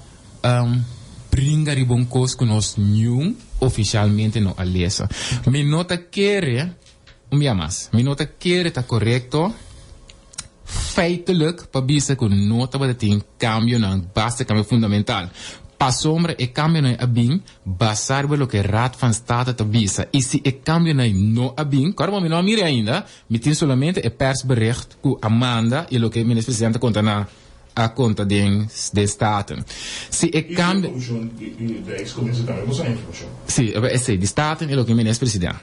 bringa riba un kos ku nos niun ofishalmente no a lesa. Mi no ta kere, un bia mas, mi no ta kere ta korekto feitelijk pa bisa ku no tabata tin kambionan, basta kambio fundamental. Pasobra e kambionan a bin basá riba loke Raad van State ta bisa i si e kambionan no a bin, kòrda bo mi no a mira ainda, Mi tin solamente e persbericht cu a manda y loke Minister Presidente a conta na a conta den den Staten. Si e cambio. Y e comision di Rijkscommissie tambe bo sa informacion. Si, esey, di Staten y loke Minister Presidente.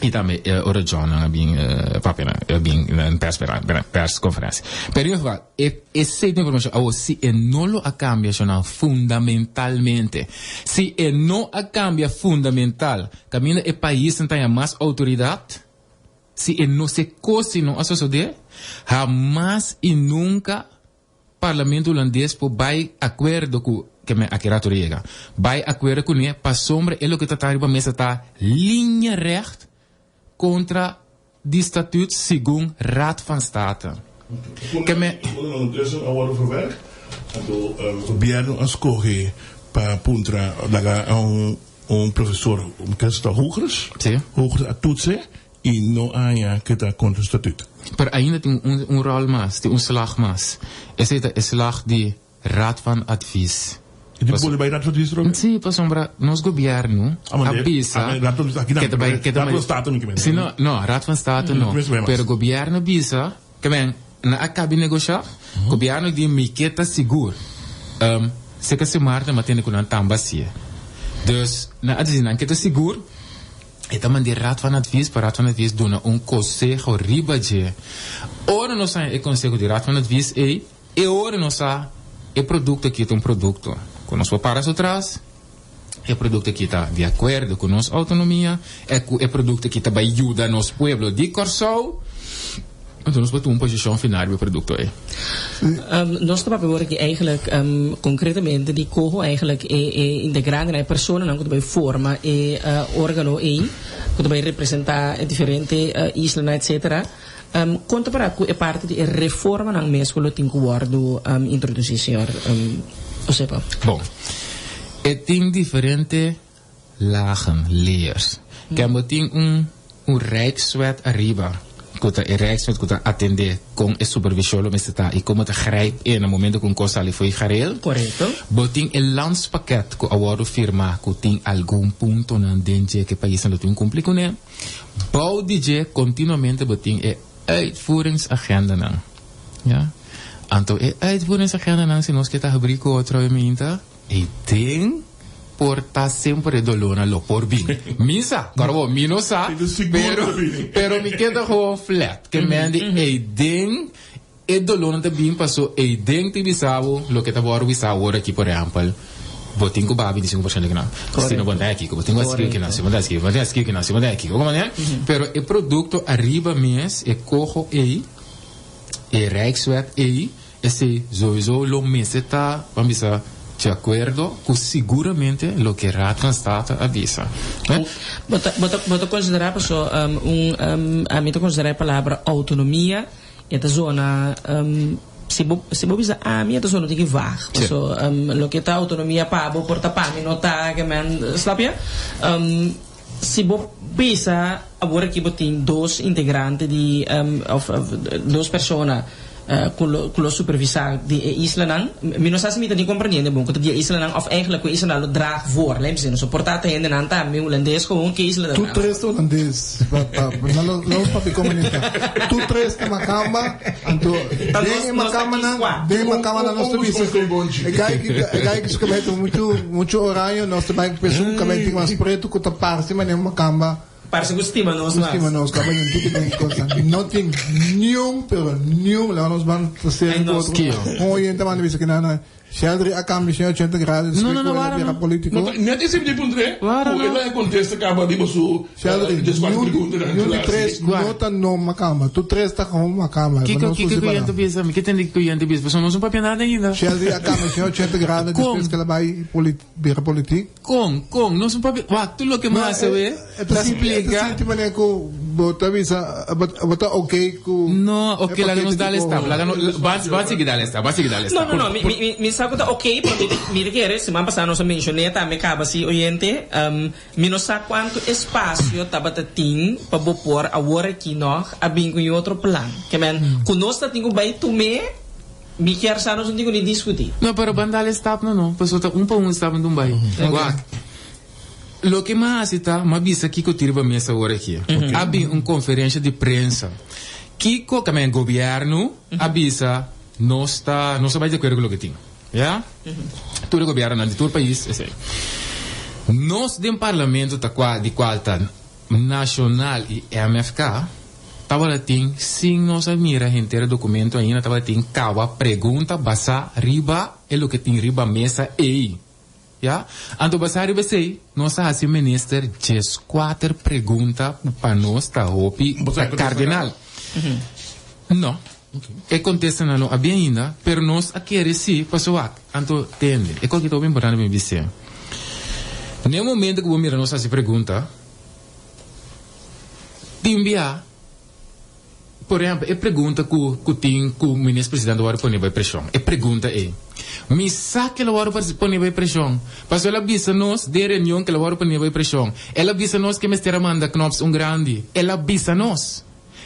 Y tambe ora John nan a bin papia nan a bin na persconferencia. Pero in ieder geval e esey ta informacion. Awor si e no lo a cambia shonnan fundamentalmente. Si e no a cambia fundamental caminda e paisnan ta haña mas autoridad. Si e no se cos si no a sosode, hamas y nunca Parlamento Hulandes por bai akuerdo ku, ke men aki rato yega, bai akuerdo kuné pasobra e loke ta ta riba mesa ta liña recht kontra di statuut segun Raad van State. Ke men. Ondertussen a wòrdu verwerkt, anto gobièrnu a skohe pa puntra laga un profesor, ke ta Hoogers, Hoogers a toetsen I no haña ke ta kontra statuut. Pero ainda tin un un ròl mas, tin un slag mas. Esei ta e slag di Raad van Advies. I tin bolbe bai Raad van Advies atrobe? Sí, pasobra nos gobièrnu a bisa Raad van Advies aki nan, ke ta bai ke ta Raad van State mi ke mende. Sí, no, no, Raad van State no. Pero gobièrnu a bisa, ke men, nan a kabi negoshá, gobièrnu di mi ke ta sigur, seka si Maarten a tende ku nan tamba asie. Dus nan a disi nan ke ta sigur. E ta manda e Raad van Advies pa Raad van Advies duna un conseho riba dje. Ora nos haña e conseho di Raad van Advies ei, e ora nos sa e producto aki ta un producto cu nos por para su tras, e producto aki ta di acuerdo cu nos autonomia, e cu e producto aki ta bay yuda nos pueblo di Corsou. Anto nos por tuma un posishon final riba e produkto ei. Nos ta papia awor aki eigenlijk konkretamente di koho eigenlijk e e integrantenan, e personanan ku ta bai forma e organo ei, ku ta bai representá e diferente islanan etcetera. Kon ta para ku e parti di e reformanan mes ku lo tin ku wòrdu introdusí, señor Osepa? Bon, e tin diferente Lagen, layers. Ken bo tin un un rijkswet ariba ku ta e rijkswet ku ta atendé kon e supervishon lo mester ta i komo ta grijp in na momento ku un kos sali fo'i gareel. Korekto. Bo tin e landspakket ku a wòrdu firmá ku tin algun puntonan den dje ku e paisnan lo tin kumpli kuné. Bou di dje kontinuamente bo tin e uitvoeringsagendanan. Ya. Anto e uitvoeringsagendanan si nos ke ta habrí ku otro e minta. E den por ta semper e dolónan lo por bin. Mi sa, kòrda bo, mi no sa, pero, pero mi keda gewoon flat. Ke men di ei den e dolónan ta bin paso ei den ta bisa bo loke ta wòrdu bisa awor aki, por ehèmpel, bo tin ku baha 25% di kinan. Si no bo no ta aki, bo tin ku hasi kinan, si bo no ta hasi, bo tin hasi kinan, si bo no ta hasi kinan. Manera? Pero e produkto ariba mes, e koho ei, e Rijkswet ei, Esei souiso lo mester ta, ban bisa, di akuerdo ku siguramente loke Raad van State a bisa. Bo ta, bo ta, bo ta konsiderá paso un, ami ta konsiderá e palabra outonomia e ta zona, si bo, si bo bisa ami e ta zona un tiki vaag. Paso loke ta outonomia pa bo por ta pa mi no ta, ke men, snap je? Si bo bisa awor aki bo tin dos integrante di of dos persona ku lo ku lo supervisá di e islanan, mi no sa si mi ta ni komprendiendo bon ku ta di e islanan of eigenlijk ku e islanan lo draag voor, laat me zeggen, so por ta ta hendenan tambe hulandes gewoon ku e isla ta Tur draag tres ta hulandes, pa pa no lo no papia komunista. Tur tres ta makamba, anto Ta den nos e nos ta makambanan, kies kua. den e makambanan nos ta bisa ku e guy ki ta e guy ki su kabei ta muchu muchu oraño, nos ta bai pensa un kabei tin mas pretu ku ta parse manera un makamba. Parse ku stima nos Ku mas. stima nos, kaba den tiki den kosa. No tin niun, pero niun, laga nos ban ta serio Ay, ku nos otro. Kio. Un oyente manda bisa ki nan na Sheldry a cambia 180 grado No, despues no, no, cu el a wara bira no. politico. No, ta net esei mi puntr'é, Wara ku no. el a contesta caba riba su Sheldry, descuatro niun di, preguntanan niun di clase. tres Guarda. no ta no macamba. Tur tres ta gewoon macamba. Kiko, No kiko susi ku pa yente nan. bisa? Mi ke tende kiko yente bisa, pasobra nos no papia nada ainda. Sheldry a cambia 180 grado Kon? despues cu el a bay polit, bira politic. Kon, kon, nos no papia, wak, tur loke No, masa e, we, e ta ta sinti, e ta splika. sinti manera cu bo ta bisa, bo, bo ta ok cu No, e ok, laga pakete nos di dal e stap, coho. laga nos, ban, ban sigui dal e stap, ban sigui dal e No, stap. no, no, mi, mi, mi, mi sa ku ta ok, pero mi, mi ta kere, siman pasá nos a menshoné tambe kaba si oyente, mi no sa kuantu espasio tabata tin pa bo por awor aki nòg a bin ku un otro plan. Ke men, ku nos ta tin ku bai tum'é, Mi kier sa nos no tin ku ni diskutí. No, pero ban dal e stapnan no, pasobra ta un pa un stap nan bai. Wak, loke m'a hasi ta, m'a bisa kiko tin riba mesa awor aki. A bin un konferensha di prensa. Kiko, ka men gobièrnu a bisa nos ta, nos ta bai di akuerdo ku loke tin. Ya? Tur e gobièrnunan di tur pais esei. Nos den parlamento ta kua, di kual ta Nashonal i MFK tabata tin sin nos a mira henter e documento ainda tabata tin caba pregunta basa riba e loke tin riba mesa ey. Ya? Anto basa riba esey nos a haci minister 14 pregunta cu pa nos ta hopi Bo ta sa contesta cardinal. caba? No. E kontestanan no a bin ainda, pero nos a kere si paso wak. Anto tende, e koki ta hopi importante pa mi bis'é. Na e momento ku bo mira nos hasi pregunta, tin bia, por ehèmpel, e pregunta ku ku tin ku minister presidente wòrdu pone bai preshon, e pregunta ei, mi sa ku el a wòrdu pone bai preshon, pasobra el a bisa nos den reunion ku el a wòrdu pone bai preshon, el a bisa nos ku e mester a manda Knops un grandi, el a bisa nos.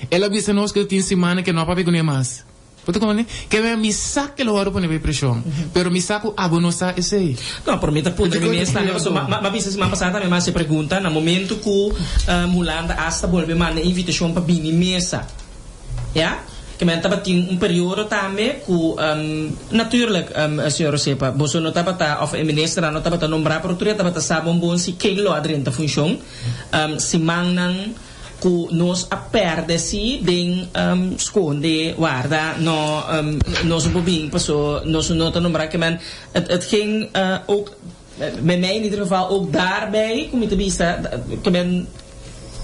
El a bisa nos ku tin simana ke no a papia kuné mas. Bo ta komprendé? Ke men mi sa ke lo wòrdu pone bay preshon, pero mi sa ku abo no sa esei. No, pero mi ta puntra mi mes tambe, pasobra mi a bisa siman pasá tambe, mi a hasi e pregunta, na momento ku Hulanda asta bolbe manda e invitashon pa bini mesa, ya? Ke men tabatin un periodo tambe ku, natuurlijk, señor Osepa, boso no tabata, òf e ministernan no tabata nombrá, pero tur e tabata sa bon bon si ken lo a drenta funshon. Simannan. Ku nos a pèrdè si den skonde warda no nos no por bin paso nos no ta nombrá ke men het het ging ook bij mij in ieder geval ook daarbij ku mi ta bisa ke men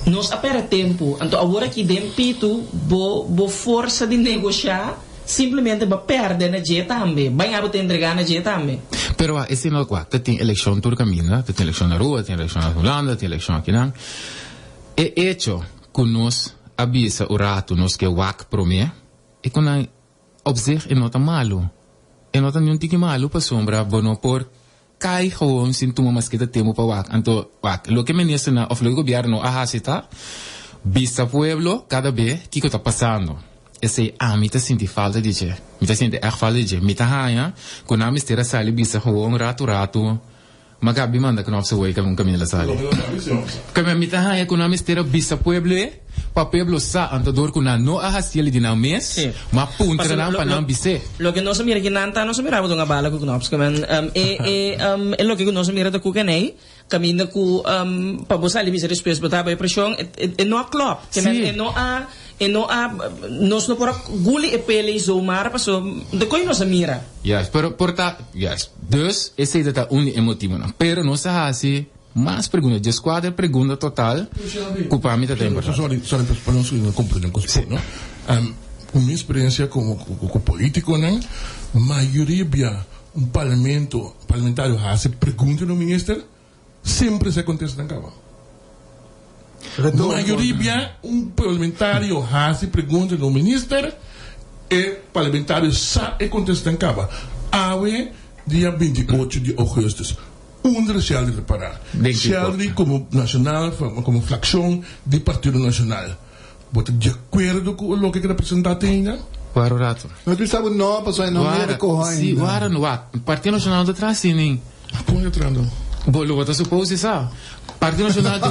nos a pèrdè tempu anto awor aki den pitu bo bo forsa di negoshá simplemente bo a pèrdè na dje tambe baña bo ta entregá na dje tambe. Pero wak esei no wak ta tin elekshon tur kaminda ta tin elekshon na Aruba ta tin elekshon na Hulanda ta tin elekshon akinan. E echo ku nos a bisa un ratu nos ke wak promé, e ku nan op zich e no ta malu. E no ta niun tiki malu pasobra bo no por kai gewoon sin tuma maske ta tempu pa wak. Anto wak, loke ministernan òf loke gobièrnu a hasi ta bisa pueblo kada be kiko ta pasando. Esei ami ta sinti falta di dje. Mi ta sinti ègt falta di dje. Mi ta haña ku nan mester a sali bisa gewoon ratu ratu. Ma Gabi manda knop su wei un kaminda la sali. Kame mi ta haña ku nan mester a bisa pueblo e, pa pueblo sa, anto dor ku nan no a hasiel di nan mes, ma puntra nan pa nan bis'é. Loke nos a mira ki nan ta, nos a mira bo ta un abala ku knops. Kame e e e loke ku nos a mira ta ku kenei, kaminda ku pa bo sali bisa despues bo ta bai preshon, e no a klòp. Kame e no a E no a, nos no por a guli e pele zomaar paso de koe nos a mira. Juist, pero por ta, juist. Dus esei ta ta un di e motibonan. Pero nos a hasi mas pregunta, dieskuater pregunta total ku pa mi ta ta importante. Sorry, sorry, pa nos no comprende un cos no. Ku mi experiencia como ku politiconan, mayoria bia un parlamento, parlamentario hasi pregunta na un minister, Semper esei kontesta nan kaba. Mayoria bia un parlamentario hasi pregunta na un minister, e parlamentario sa e kontesta nan kaba. Awe dia 28 di ougùstùs, unda Sheldry ta pará? Sheldry komo nashonal, komo frakshon di Partido Nashonal, bo ta di akuerdo ku loke ke ta presentá te ainda? Wara un rato. No ta bisa bo no, pasobra e no mira koho ainda. Si, wara no, wak. Partido Nashonal no ta tras di nin. Kon e trando? Bo lo ta suppose sa. Partido Nacional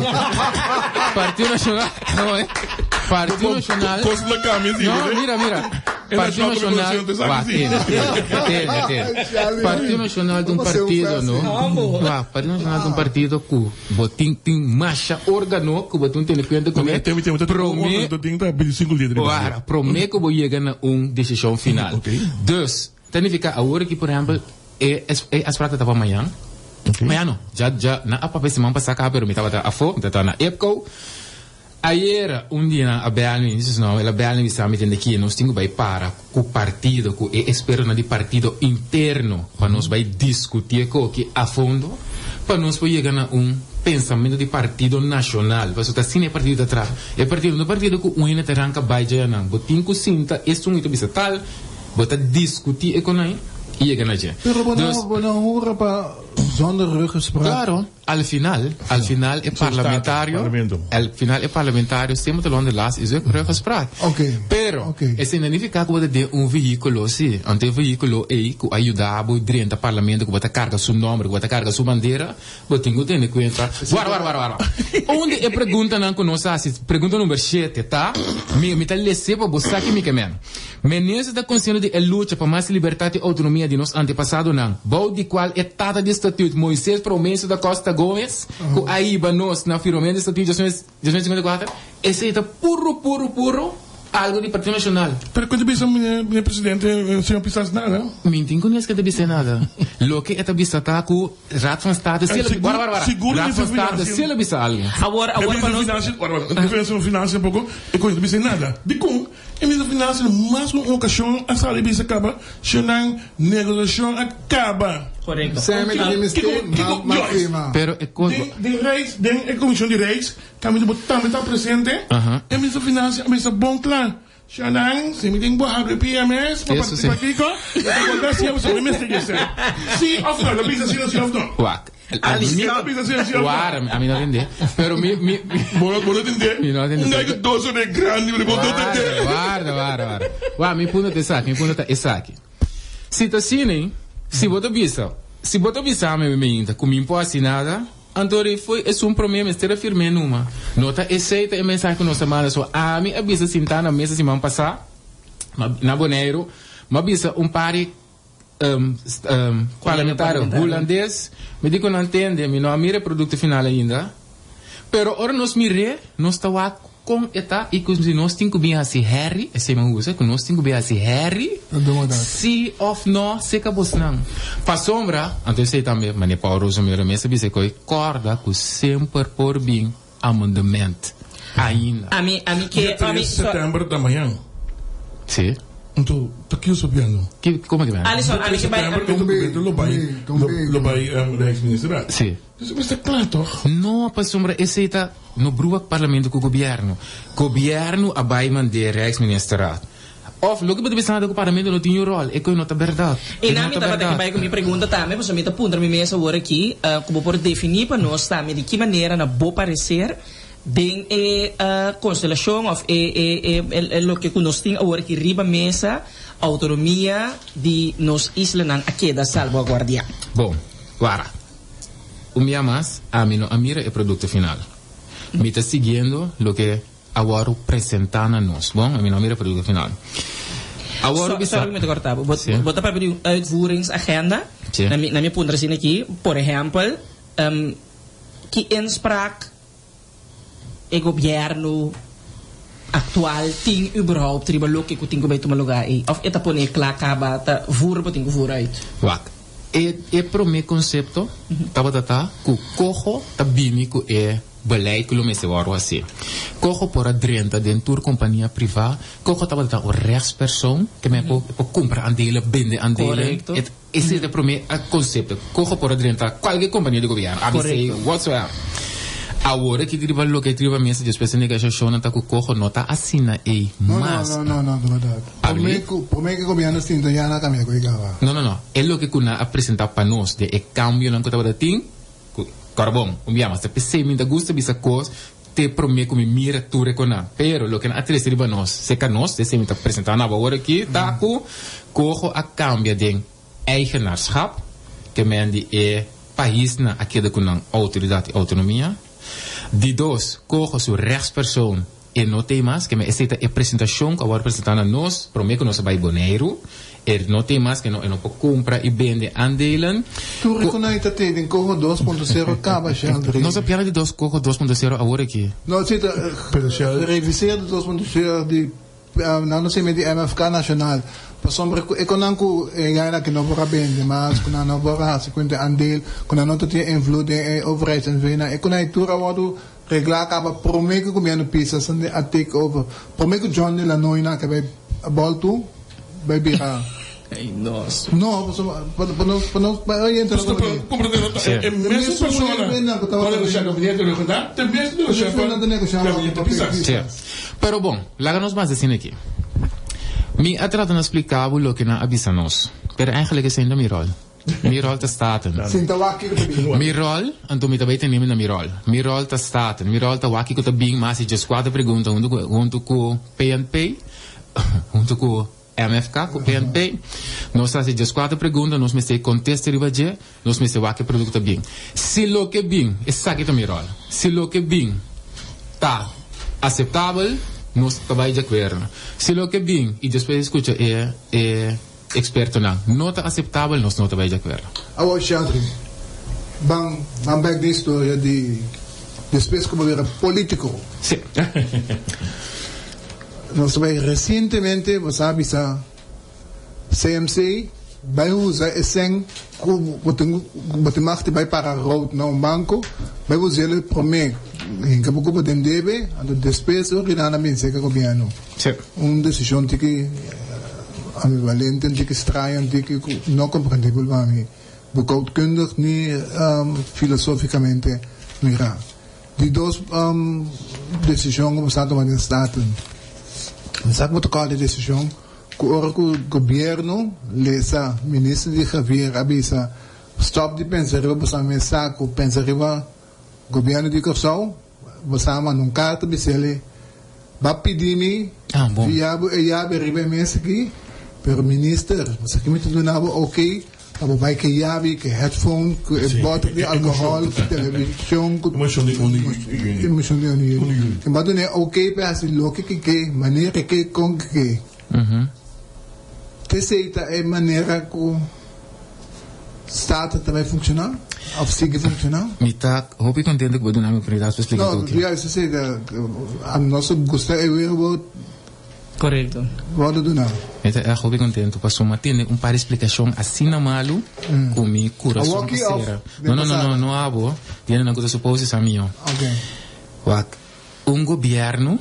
Partido Nacional no eh. Partido Nacional. Kos la cambia si. No, mira, mira. Partido Nacional. Wak, tende, tende. Partido Nacional ta un partido, no? Wak, Partido Nacional ta un partido ku bo tin tin masha organo ku bo tin tene kuenta ku ne. Prome, wak, prome ku bo yega na un desishon final. Dus, Ta nifica awor aki por ehempel e e afspraak ta ta pa mañan. Mañan no, dja dja nan a papia siman pasa caba pero mi tabata afo, mi tabata na Epco. Ayera un di nan a bel mi, dices no, el a bel mi bisa mi tende ki nos tin cu bay para cu partido, cu e expertonan di partido interno pa nos bay discuti e coki a fondo pa nos por yega na un pensamento di partido nacional. Pasobra ta asina e partido ta traha. E partido no ta partido cu un hende ta ranca bay dja nan. Bo tin cu sinta esun y ta bisa tal. Bo ta diskutí e konai i yega na dje. Pero bo Dus, no, bo no hura pa zonder ruggespraak. Claro, al final, al final e parlamentario, parlamento. al final e parlamentario semper ta loon de laatste is ook ruggespraak. Oké, Pero, oké. esei no nifiká ku bo ta den un vehíkulo sí. Anto e vehíkulo ei ku a yuda bo drenta parlamento, ku bo ta karga su nòmber, ku bo ta karga su bandera, Bo tin ku tene kuenta. Wara, wara, wara, wara. Un di e preguntanan ku nos a hasi, pregunta number shete, ta, Mi, mi ta les'é pa bo sa ki mi ke men. Minister ta konsiente di e lucha pa mas libertat i outonomia di nos antepasadonan, bou di kual e tata di statuut, Moises Promencio da Costa Gomez, ku a hiba nos na firmamento di statuut 1954? Esei ta puru, puru, puru. Algo di Partido Nacional. Pero cu ta bisa meneer presidente, señor Pisas nada? Mi tin cu nes ke ta bisa nada. Loke e ta bisa ta cu Raad van State si lo, wara wara wara, Raad van State si lo bisa algo. Awor, awor pa nos. Wara wara, Minister van Financiën tampoco e cu ta bisa nada. Dicon e Minister van Financiën mas cu un ocasion a sali bisa caba si nan negociacion a caba? Correcto. Semi ta di mester ma firma. Pero e cos. Den Rijks, den e comision di Rijks. Caminda bo tambe ta presente, e minister financia a bisa bon cla, Shanan, si mi tin bo habri PMS pa participa kico, mi ta bolbe hacia bo mi mester yesé. Si of no, lo bisa si o si of no. Wak. Mi ta bisa si o si of no. Wara, ami no tende. Pero mi, mi, Bo no, bo no tende? Mi no tende. Un guy cu dos ore grandi, bo no tende. Warda, warda, warda. Wak, mi punto ta esaki, mi punto ta esaki. Si ta asina, si bo ta bisa, si bo ta bisa mi, mi inta, cu mi por haci nada, Anto rei foi esun promé mester a firm'é numa. No ta esei ta e mensahe ku nos a manda. So ami a bisa sintá na mesa siman pasá na Boneiru, m'a bisa un par di parlamentario hulandes, mi di ku nan tende, mi no a mira e produkto final ainda, pero ora nos mir'é nos ta wak Kon e ta i ku si nos tin ku bin hasi hèri, esei mi usa, ku nos tin ku bin hasi hèri, si òf nò seka bosnan. Pasobra, anto esei tambe, manera Paul Rosemiro mes a bisa koe, kòrda ku semper por bin amendement ainda. Ami, ami ke, Dia ami, tres so. sètèmber ta mañan. Si. Anto, ta kiko so piando? Ki, komo ki mañan? Alison, ami ke bai, Dia tres sètèmber e dokumento lo bai, lo bai Rijksministerraad. Si. Dus mester kla toch? No, pasobra esei ta no brua parlamento ku gobierno. Gobierno a bai mand'é Rijksministerraad. Of loke bo ta bisa ku parlamento no tin yu rol, e koe no ta bèrdat. E E na no mi ta tabata ke bèrdat. bai ku mi pregunta tambe, pasobra mi ta puntra mi mes awor aki, ku bo por definí pa nos tambe di ki manera na bo parecer den e konstelashon of e e e loke ku nos tin awor aki riba mesa, autonomia di nos islanan a keda salvaguardiá. Bon, wara. Un bia mas, ami no a mira e produkto final. Mi ta siguiendo loke a wòrdu presentá na nos. Bon, ami no a mira e produkto final. A wòrdu bisa. Sorry ku mi ta kòrta bo. Sí. Bo ta papia di un uitvoeringsagenda. Sí. Na mi, na mi puntra asina aki, por ehèmpel, ki inspraak e gobièrnu aktual tin überhaupt riba loke ku tin ku bai tuma lugá ei? Òf e ta pone kla kaba ta voer bo tin ku voer uit? Wak, e e promé konsepto tabata ta ku koho ta bini ku e beleid ku lo mester wòrdu hasi. Koho por a drenta den tur kompania privá, koho tabata ta un rechtspersoon ke men por por kumpra andelen, bende andelen. Korekto. E Esei ta e promé konsepto. Koho por a drenta kualke kompania di gobièrnu, ABC, whatsoever. Awor aki riba loke ta riba mesa despues di negashashonnan ta ku koho no ta asina ei No, no, mas. no, no, no, ta bèrdat. Abri? Promé ku, promé ku gobièrnu sinta ya nan a kambia ku e kaba. No, no, no. E loke ku nan a presentá pa nos den e kambionan ku tabata tin, ku kòrbon, un bia mas. Ta p'esei mi ta gusta bisa kos te promé ku mi mira tur e konan. Pero loke nan a trese riba nos, serka nos, esei mi ta presentá na bo awor aki, ta ku Coho a kambia den eigenaarschap, ke men di e paisnan a keda ku nan outoridat i outonomia. Di dos, Coho su rechtspersoon e no t'ei mas, ke men esei ta e presentashon ku a wòrdu presentá na nos promé ku nos a bai Boneiru. E no tin mas ke no e no por kumpra i bende aandelen. Tur e ku nan ta te den Coho dos punto sero kaba Sheldry. Nos a pierde di dos Coho 2.0 awor aki. No si ta reviseer di 2.0 di nan no seme di MFK nacional pasobra ku e ku nan ku e gaina ki no por a bende mas ku nan no por a hasi kuenta aandeel ku nan no ta tin invloed den e overheids NV nan e ku nan e tur a wordu regla kaba prome ku gobierno Pisas a take over prome ku John de Lannoy nan a bai boltu. Bai bira. Ay, nos. No, pasobra pa pa nos pa nos pa oyente Nos ta comprende no ta e mesun persona ku a negoshá gabinete regional ta e mesun negoshá pa gabinete Pisas. Sí. Pero bon, laga nos basa asina aki. Mi a trata na splica bo loke nan a bisa nos, pero eigenlijk esei no ta mi rol. Mi rol ta Staten. Sinta wak kiko ta bin. Mi rol, anto mi ta bai tene mi na mi rol. Mi rol ta Staten. Mi rol ta wak kiko ta bin, mi a hasi djeskuater pregunta huntu ku huntu ku PNP, huntu ku MFK, ku PNP. Nos a hasi djeskuater pregunta, nos mester kontesta riba dje, nos mester wak e produkto ta bin. Si loke bin, esaki ta mi rol, si loke bin ta aseptabel, nos ta bai djakuerdo. Si loke bin i despues di skucha e e. Expertonan, no ta aceptabel, nos no ta bay di acuerdo. Awor Sheldry, ban ban bek den historia di despues ku bo bira politico. Si. Nos ta bai resientemente bo sa bisa CMC bai usa e sèn ku bo tin bo tin mag di bai para rout na un banko bai us'el promé hinka bo kupa den debe anto despues ora nan a bin seka gobièrnu. Un desishon tiki ambivalente un tiki straño un tiki ku no komprendibel pa mi boekhoudkundig ni filosofikamente mirá. Di dos desishon ku bo sa tuma den Staten. Mi sa ku bo ta kòrda e desishon ku ora ku gobièrnu lesa Minister di Javier a bisa stòp di pensa riba boso mes saku, pensa riba gobièrnu di Kòrsou. Bo sa manda un karta bis'el ba pidi mi via bo e yabi riba e mes aki, pero Minister, bo sa ki mi ta duna bo oké. Pa bo bai ke yabi, ke headphone, ku e bòter di alkohòl, ku televishon, ku Emoshon di un di yüni. Emoshon di un di yüni. E bo a dun'é oké pa e hasi loke ke ke, manera ke ke, kon ke ke. T'esei ta e manera ku Staten ta bai funkshoná òf sigui funkshoná? Mi ta hopi kontento ku bo duna mi oportunidat pa splika No, toki. juist esei ta, nos a gusta e weerwoord. Korekto. Wòrdu duná. Mi ta ègt hopi kontentu pasobra mi a tende un par di splikashon asina malu ku mi kurason a sera. No, no, no, no, no abo. Di hendenan ku ta supose sa mihó. Wak, un gobièrnu,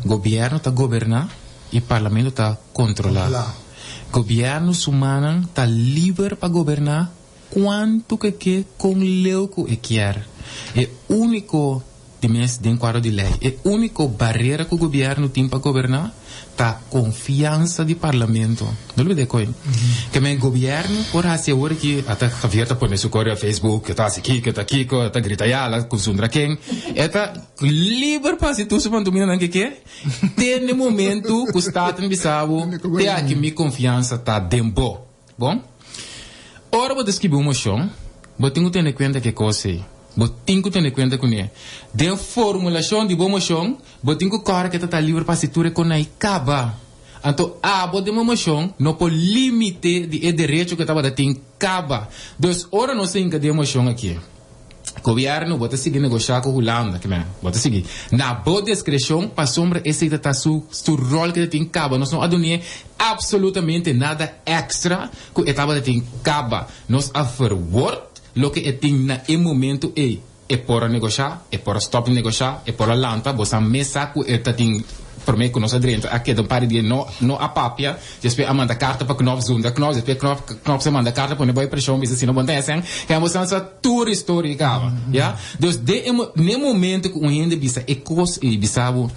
gobièrnu ta goberná i parlamento ta kontrolá. Gobièrnu su mannan ta liber pa goberná kuantu ku e ke, kon leu ku e kier. E úniko. Di mes den kuadro di lei, e úniko barera ku gobièrnu tin pa goberná ta konfiansa di parlamento. No lubid'é koe. Ke men gobièrnu por hasi awor aki, ata Javier ta pone su kor riba Facebook, e ta hasi kiko, e ta kiko, e ta grita yala ku zundra ken. E ta liber pa hasi tur su pantominanan ke ke, te n'e momentu ku Staten bisa bo, te aki mi konfiansa ta den bo. Bon, ora bo ta skibi un moshon, bo tin ku tene kuenta ku e kos ei. Bo tin ku tene kuenta kuné. Den formulashon di bo moshon, bo tin ku kòrda ku e ta ta liber pa hasi tur e konai kaba. Anto abo den bo moshon no por limite di e derecho ku e tabata tin kaba. Dus ora nos a hinka den e moshon aki. Gobierno bo ta sigui negocia cu Hulanda, ke men, bo ta sigui na bo discrecion pasobra esey ta ta su su rol ke ta tin caba, nos no a dun'e absolutamente nada extra cu e tabata tin caba, nos a verwoord loke e tin na e momento ey, e por a negocia, e por a stop di negocia, e por a lanta, bo sa mes sa cu e ta tin prome cu nos a drenta a keda un par di dia no no a papia. Despues a manda karta pa Knops zunda Knops, despues Knops Knops a manda karta pone bo e preshon bisa si no bon ta hesèn, kèn bo san sa tur historia kaba, ya. Dus den e n'e momento ku un hende bisa e kos ei bisa bo,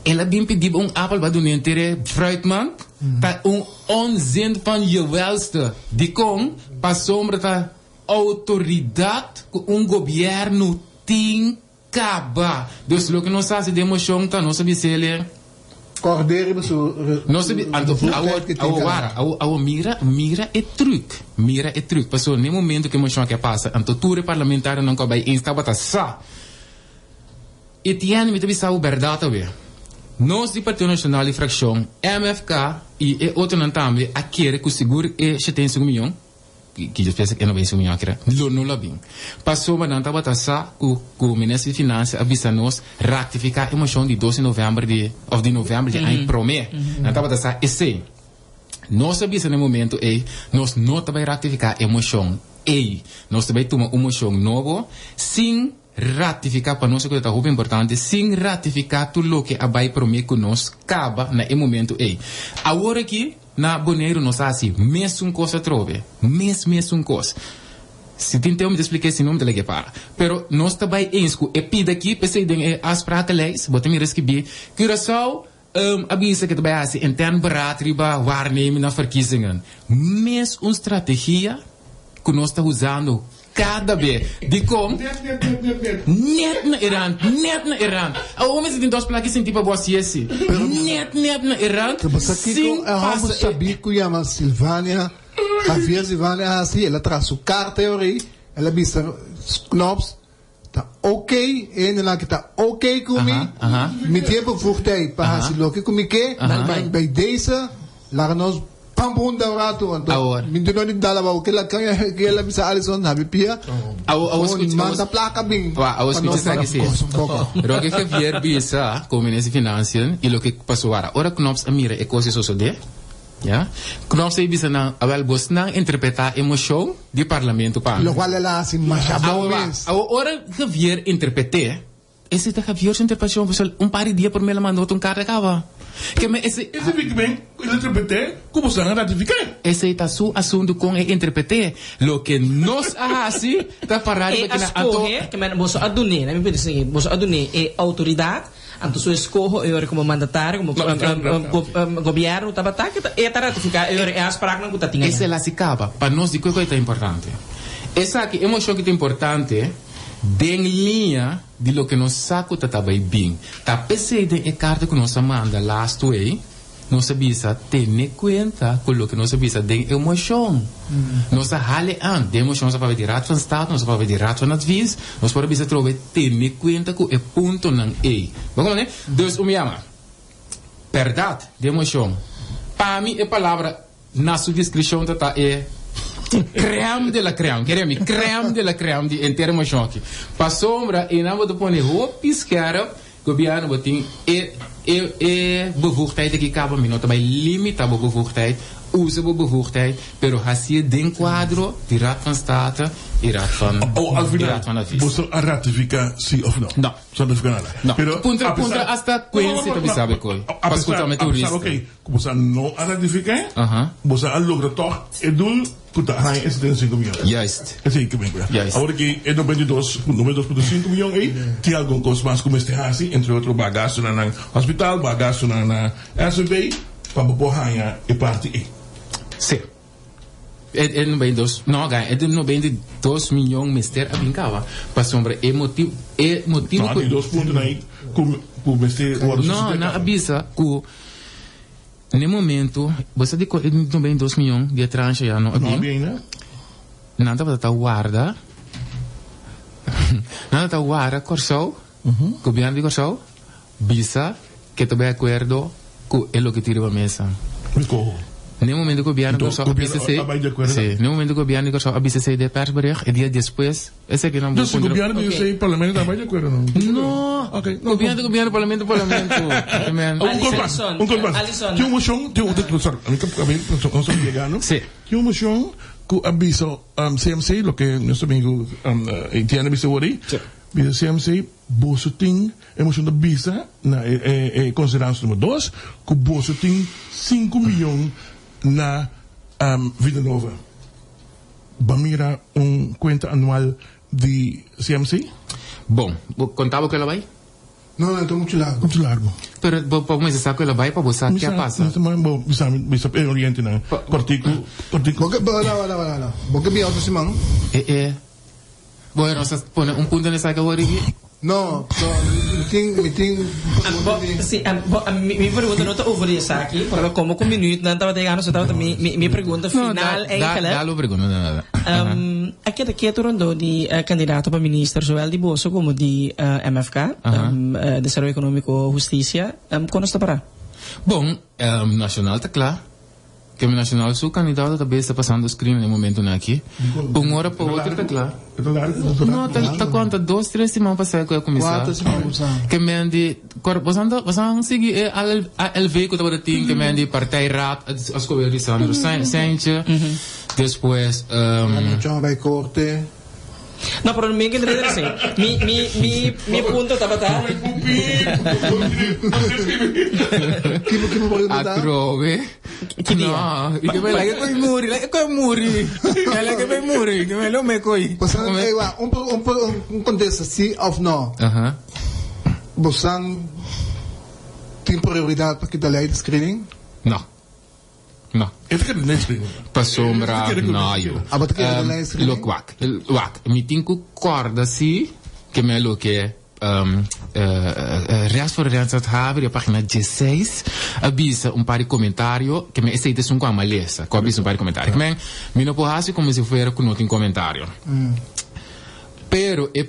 el a bin pidi bo un apel bo a dun'é entere fruitmand, ta un onzin van je welste. Dikon? Pasobra ta outoridat ku un gobièrnu tin. Kaba. Dus loke nos hasi den moshon ta nos a bis'el. Kòrd'é riba su Nos a bi, anto awor, bevoegdheid ku e tin awor kaba. wara, awor, awor mira, mira e trùk, mira e trùk. Pasobra n'e momento ku e moshon aki a pasa, anto tur e parlamentarionan ku a bai eens tabata sa. Etienne, mi ta bisa bo bèrdat awe. Nos di Partido Nashonal di frakshon MFK i e otronan tambe a kere ku sigur e 75 miyon, Ki Dios pensa ku e no bin su miño akira? Lo no lo bin. Pasobra nan tabata sa ku ku Minister di Finansia a bisa nos raktifiká e moshon di dos di novèmber di òf di novèmber di aña promé. Nan tabata sa esei. Nos a bisa na e momento ei, nos no ta bai raktifiká e moshon ei. Nos ta bai tuma un moshon nobo sin ratifiká, pa nos e ku ta hopi importante, sin ratifiká tur loke a bai promé ku nos kaba na e momento ei. Awor aki Na Boneiru nos a hasi mesun kos atrobe, mes mesun kos. Si tin tempu mi ta splika e, si no mi ta lag'e para. Pero nos ta bai eens ku e pida aki, p'esei den e afsprakenlijst bo ta mira skibí, Curaçao a bisa ku e ta bai hasi intern beraad riba waarneming na verkiezingen. Mes un strategia ku nos ta usando Kada be. Dikon? Net na e rand, net na e rand. Awor mester tin dos plaki sinti pa bo hasi esi. Net, net na e rand, Pero sa kiko sin e hòmber pasa e. sabí ku yama Silvania, Javier Silvania a hasi? El a traha su karta e ora ei, el a bisa Knops, Ta ok, e hendenan aki ta ok ku mi, mi tin e bevoegdheid pa hasi loke ku mi ke, maar bij deze laga nos. Pampo un rato, anto. Awor. Mi no di dala ba, que la kanya que la bisa Alison habi pia. Awo awo Oh, escucha manda placa bin. Wa, awo Pa escucha nos sa que sí. un poco. Roque Javier bisa como ministro de Financiën y lo que pasó ahora. Ora Knops mira e cosa sucede. Ja? Knops e bisa na awel bos nang interpreta emotion di parlamento pa. Lo cual ela hace Awo más wa, mes. awo ora Javier interprete. Esse tá Javier su interpretación, pues un par de días por me la mandó un carta acaba. Que me esse Esse Big Bang, ele interpretei como se ratificar. esse tá su asunto com e interprete. Lo que nos hace tá parado E porque na a escoge, que men boso adune, né? Me pede assim, boso adune e autoridade, anto su escojo eu como mandatario, como No, no, no, governo, tabata que e tá ratificar, eu é as praga não kuta tinha. Essa é la cicaba. Para nós, de que coisa é importante. Essa aqui, emoção que é importante, den linha de lo que nós saco tá tá bem. Tá pensando em carta que nós manda last way, nós bisa ter conta com lo que nós bisa den emoção. Nós hale aan, de emoção nós para de Raad van State, nós para de Raad van Advies, nós para bisa trove ter conta com e ponto nan e. Vamos né? Dus um yama. Verdade, de emoção. Para mim, a palavra na sua descrição tá, tá é creme de la creme, queremos creme de la creme de inteira emoção aqui. Pa sombra, e não vou pôr roupa esquerda, governo botin e e e bevoegdheid que acaba minuto também limita a bevoegdheid, usa a bevoegdheid, pero hacia den quadro de Raad van State e Raad van Oh, al e final, Raad van Advies. você ratifica sim ou não? Não. Só ratifica nada. Não. Pero, Puntra- a pesar- puntra hasta Quincy também sabe coi. A Para escutar pesar, uma a pesar, turista. ok, como você não ratifica, Aham. você logra toch het doel, que tá ganha 75 milhões. Juist. É assim que vem, Juist. Agora que é 92, 92,5 milhões aí, tem algum coisa mais como este assim, entre outro bagaço na na hospital, bagaço na na SB, para poder ganhar e parte E. Sim. É, é 92, não, é de 92 milhões mister a brincava. Pa sombra, é motivo, é motivo Não, tem dois pontos aí, como como este Não, não avisa que no momento, você de 92 milhões de tranche já não Não, abim. bem, né? Nada para tá guarda. Nada tá guarda Corsou, governo de Corsou, bisa que também acordo com é o que tira a mesa. Ficou. No momento que o governo Então, Corsou governo avisa se, vai de acordo. sim, no momento que o governo Corsou avisa se de persbericht, e dia depois, esse aqui não Dus o governo e o parlamento também de acordo, não? Não, Ok, não, governo, governo, parlamento, parlamento. Amen. Um compasso, Alisson, um compasso. Alisson. Tem uma moção, tem um, sorry, a mim acabei, não sou vegano. Sim. Tem uma moção que avisa um, CMC, lo que nosso amigo um, Etienne avisa hoje. Sim. Avisa CMC, bolso tem, a moção da visa, na eh, eh, eh, considerança número 2, que o bolso tem 5 milhões na um, Vida Nova. Bamira um conta anual de CMC? Bom, contava que ela vai? Não, não, estou muito largo. Muito largo. Pero bo po mas sabe que ela vai para você o que passa? Bom, bisa, bisa, oriente, né? Cortico, cortico. Porque, não, não, não, não. Porque mi auto simão. É, é. Bueno, nós pone um ponto nessa que agora aqui. Não, não, me tem, me tem. Sim, a mi pergunta não está over isso aqui, porque como com minuto não estava chegando, só estava mi mi mi pergunta final dá, dá, eigenlijk. dá lo pergunta, não, não, não. Aqui aqui rondo di candidato para ministro, zowel di Boso como di MFK, Desenvolvimento Econômico Justiça, quando está para? Bom, nacional está claro. Que o nacional su candidato também está passando os crimes no momento aqui. Uma hora para outra está claro. Não, tá, tá quanto? Dois, três semanas passadas que eu começar. Quatro semanas passadas. Que men die, cor, você anda, você anda seguir ALV que eu tava tinha, que men die partijraad, as que eu disse, Sandro Saintje. Depois, Não, vai corte. Não, pero mi que entender assim. Mi mi mi mi punto estava tá. Que que me pode mudar? Atrove. Que dia? No, e que me like coi muri, like coi muri. Like que me muri, que me lo me coi. Você é igual, um um um contexto sim ou não. Aham. Você tem prioridade para quitar lei de screening? Não. Não. Esse que é de screening. Pa sombra, no, yo. Ah, maar dat de lei screening? Lo kwak. Wak. Mi tinku corda si, que me lo que resto voor Rensat Haver, a página 16, avisa um par de comentário, que me esse é um com a maleza, que avisa um par de comentário. Que me, mi no puedo hacer como se fuera com outro comentário. Pero, e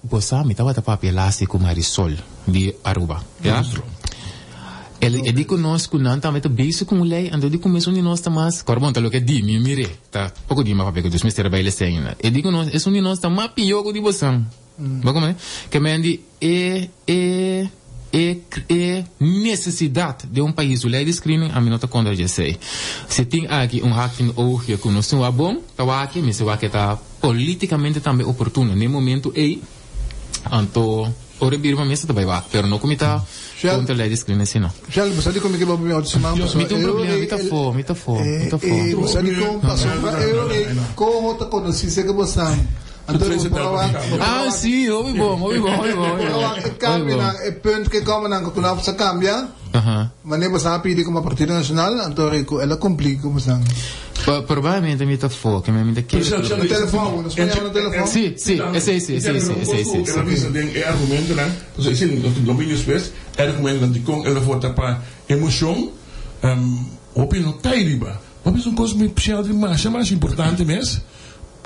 você me tava tapar elástico Marisol de Aruba, ja? El e di ku nos ku nan tambe ta bezig ku un lei, anto di kuminsó di nos ta mas, kor bon ta loke di mi mir'é, ta poko di mi papia ku Dios mester a bai lesa ainda. E di ku nos esun di nos ta mas pió ku di bosan. Bo komprende? Ke men di e e e e nesesidat den un pais un lei di screening ami no ta kontra di esei. Si tin aki un hak in oogje ku nos tin wak bon ta wak aki, mester wak e ta politikamente tambe oportuno n'e momento ei. Anto ora e bira pa mesa ta bai wak, pero no ku mi ta kontra lei di screening asina no. Shell, bo sa di kon mi ke papia mi otro siman? Mi tin un problema, mi ta afó, mi ta afó, mi ta afó. Bo sa di kon? Pasobra e ora ei koho ta konosí serka bo san. Anto bo por a wak, bo por a Ah, wak, sí, hopi bon, hopi bon, hopi bon, bo por a wak e hopi bon. kambionan, e punt ku e kòmbernan ku nan sa kambia. Aha. Manera bo sa a pidi komo Partido Nacional, anto ora ei ku el a kumpli ku bo san. Probablemente mi ta fo, ke mi ta kere. Na telefòn, nos por yama na telefòn? Sí, sí, esei sí, esei sí, esei sí. El a bisa den e argumentonan, pasobra esei nos tin dominio despues, e argumentonan dikon el a vota pa e moshon, hopi no kai riba. Bo bisa un kos mi Sheldry masha masha importante mes,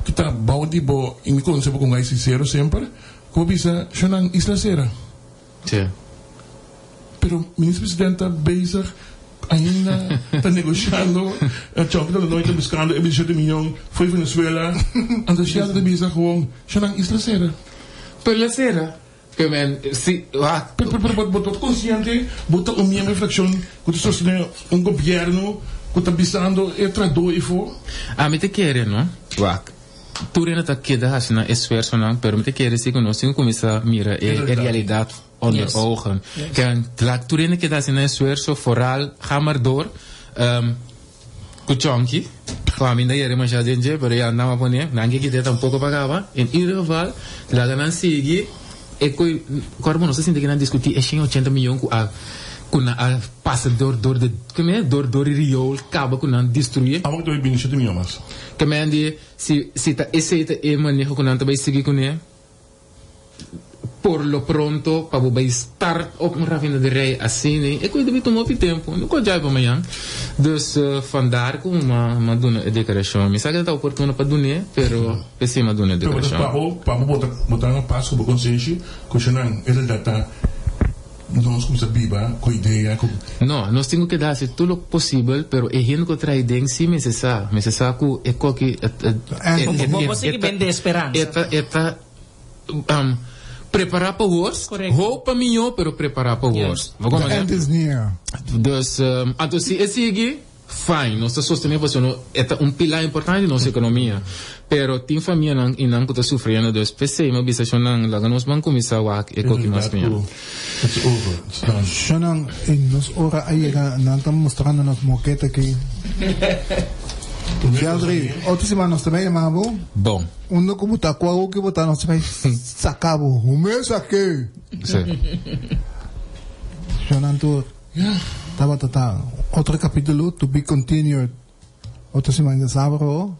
ku ta bou di bo, i mi konosé bo kon gai sinsero semper, ku bo bisa, Shonan, isla sera. Sí. Pero minister president ta bezig ainda ta negoshando Chonky ta nooi ta buscando e 27 miyon fo'i Venezuela anto Sheldon ta bisa gewoon Shonan isla sera. Pero la sera. Ke men si wak. Pero pero bo bo ta consciente bo ta un miembro di fraccion cu ta sostene un gobierno cu ta bisando e trahador eyfo? Ami ta kere no wak. Tur hende ta keda haci nan esfuerzonan, pero mi ta kere si cu nos tin cu cuminsa mira e realidad onder ogen. Ken laat tur hende keda haci nan esfuerzo, vooral ga maar door cu Chonky, cu ami no yera demasiado den dje, pero ya nan a pone, nan ke kite tampoco pa caba. In ieder geval, laga nan sigui e cu, corbo nos ta sinti cu nan discuti e 180 miyon cu a cu nan a pasa door door de, door door e riool caba cu nan destrui. Amo cu ta bay bini 7 miyon mas. Ke men di, si si ta esei ta e maneho ku nan ta bai sigui kuné, por lo pronto pa bo bai start op un rafinaderij asina, e koe debe tuma hopi tempu, no koe djai pa mañan. Dus vandaar ku mi a duna e deklarashon. Mi sa ku ta oportuno pa dun'é, pero p'esei mi a duna e Pero deklarashon. pa bo, pa bo bota bota na pas ku bo konsenshi ku esnan en realidad ta Nos cuminsa biba cu idea cu. No, nos tin cu keda haci tur loke posibel, pero e hende cu trae den si mester sa, mester sa cu e koki e Bo bo sigui bende e speransa. E ta e ta prepara pa worst, hoop pa mijo, pero prepara pa worst. Bo The comprende? end is near. Dus, anto si e sigui. Fine, nos ta sostené pasobra no e ta un pilar importante di nos economia. Pero tin famianan y nan cu ta sufriendo dus p'esey mi a bisa shonnan laga nos ban cuminsa wak e koki mas mihó. It's over, it's done. Shonnan, y nos ora a yega nan ta mustrando nos moketa aki. Sheldry, otro siman nos ta bay yama bo. Bon. Unda cu bo ta, cua hoki bo ta nos ta bay saca bo. Hoe mes aki? Sí. Shonnan tur. Tabata ta otro capítulo to be continued otro siman djasabro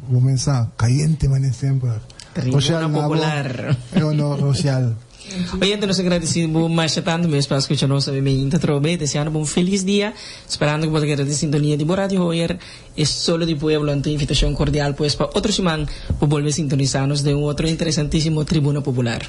bo mesa cayente mane semper. Tribuna Rochelle nabo Popular. e honor Rochelle. Oyente nos a gradeci bo masha tanto mes pa scucha nos awe meinta atrobe deseando bo un feliz dia esperando cu bo ta keda den sintonia di bo Radio Hoyer e solo di pueblo anto invitacion cordial pues pa otro siman bo bolbe sintonisa nos den un otro interesantisimo Tribuna Popular.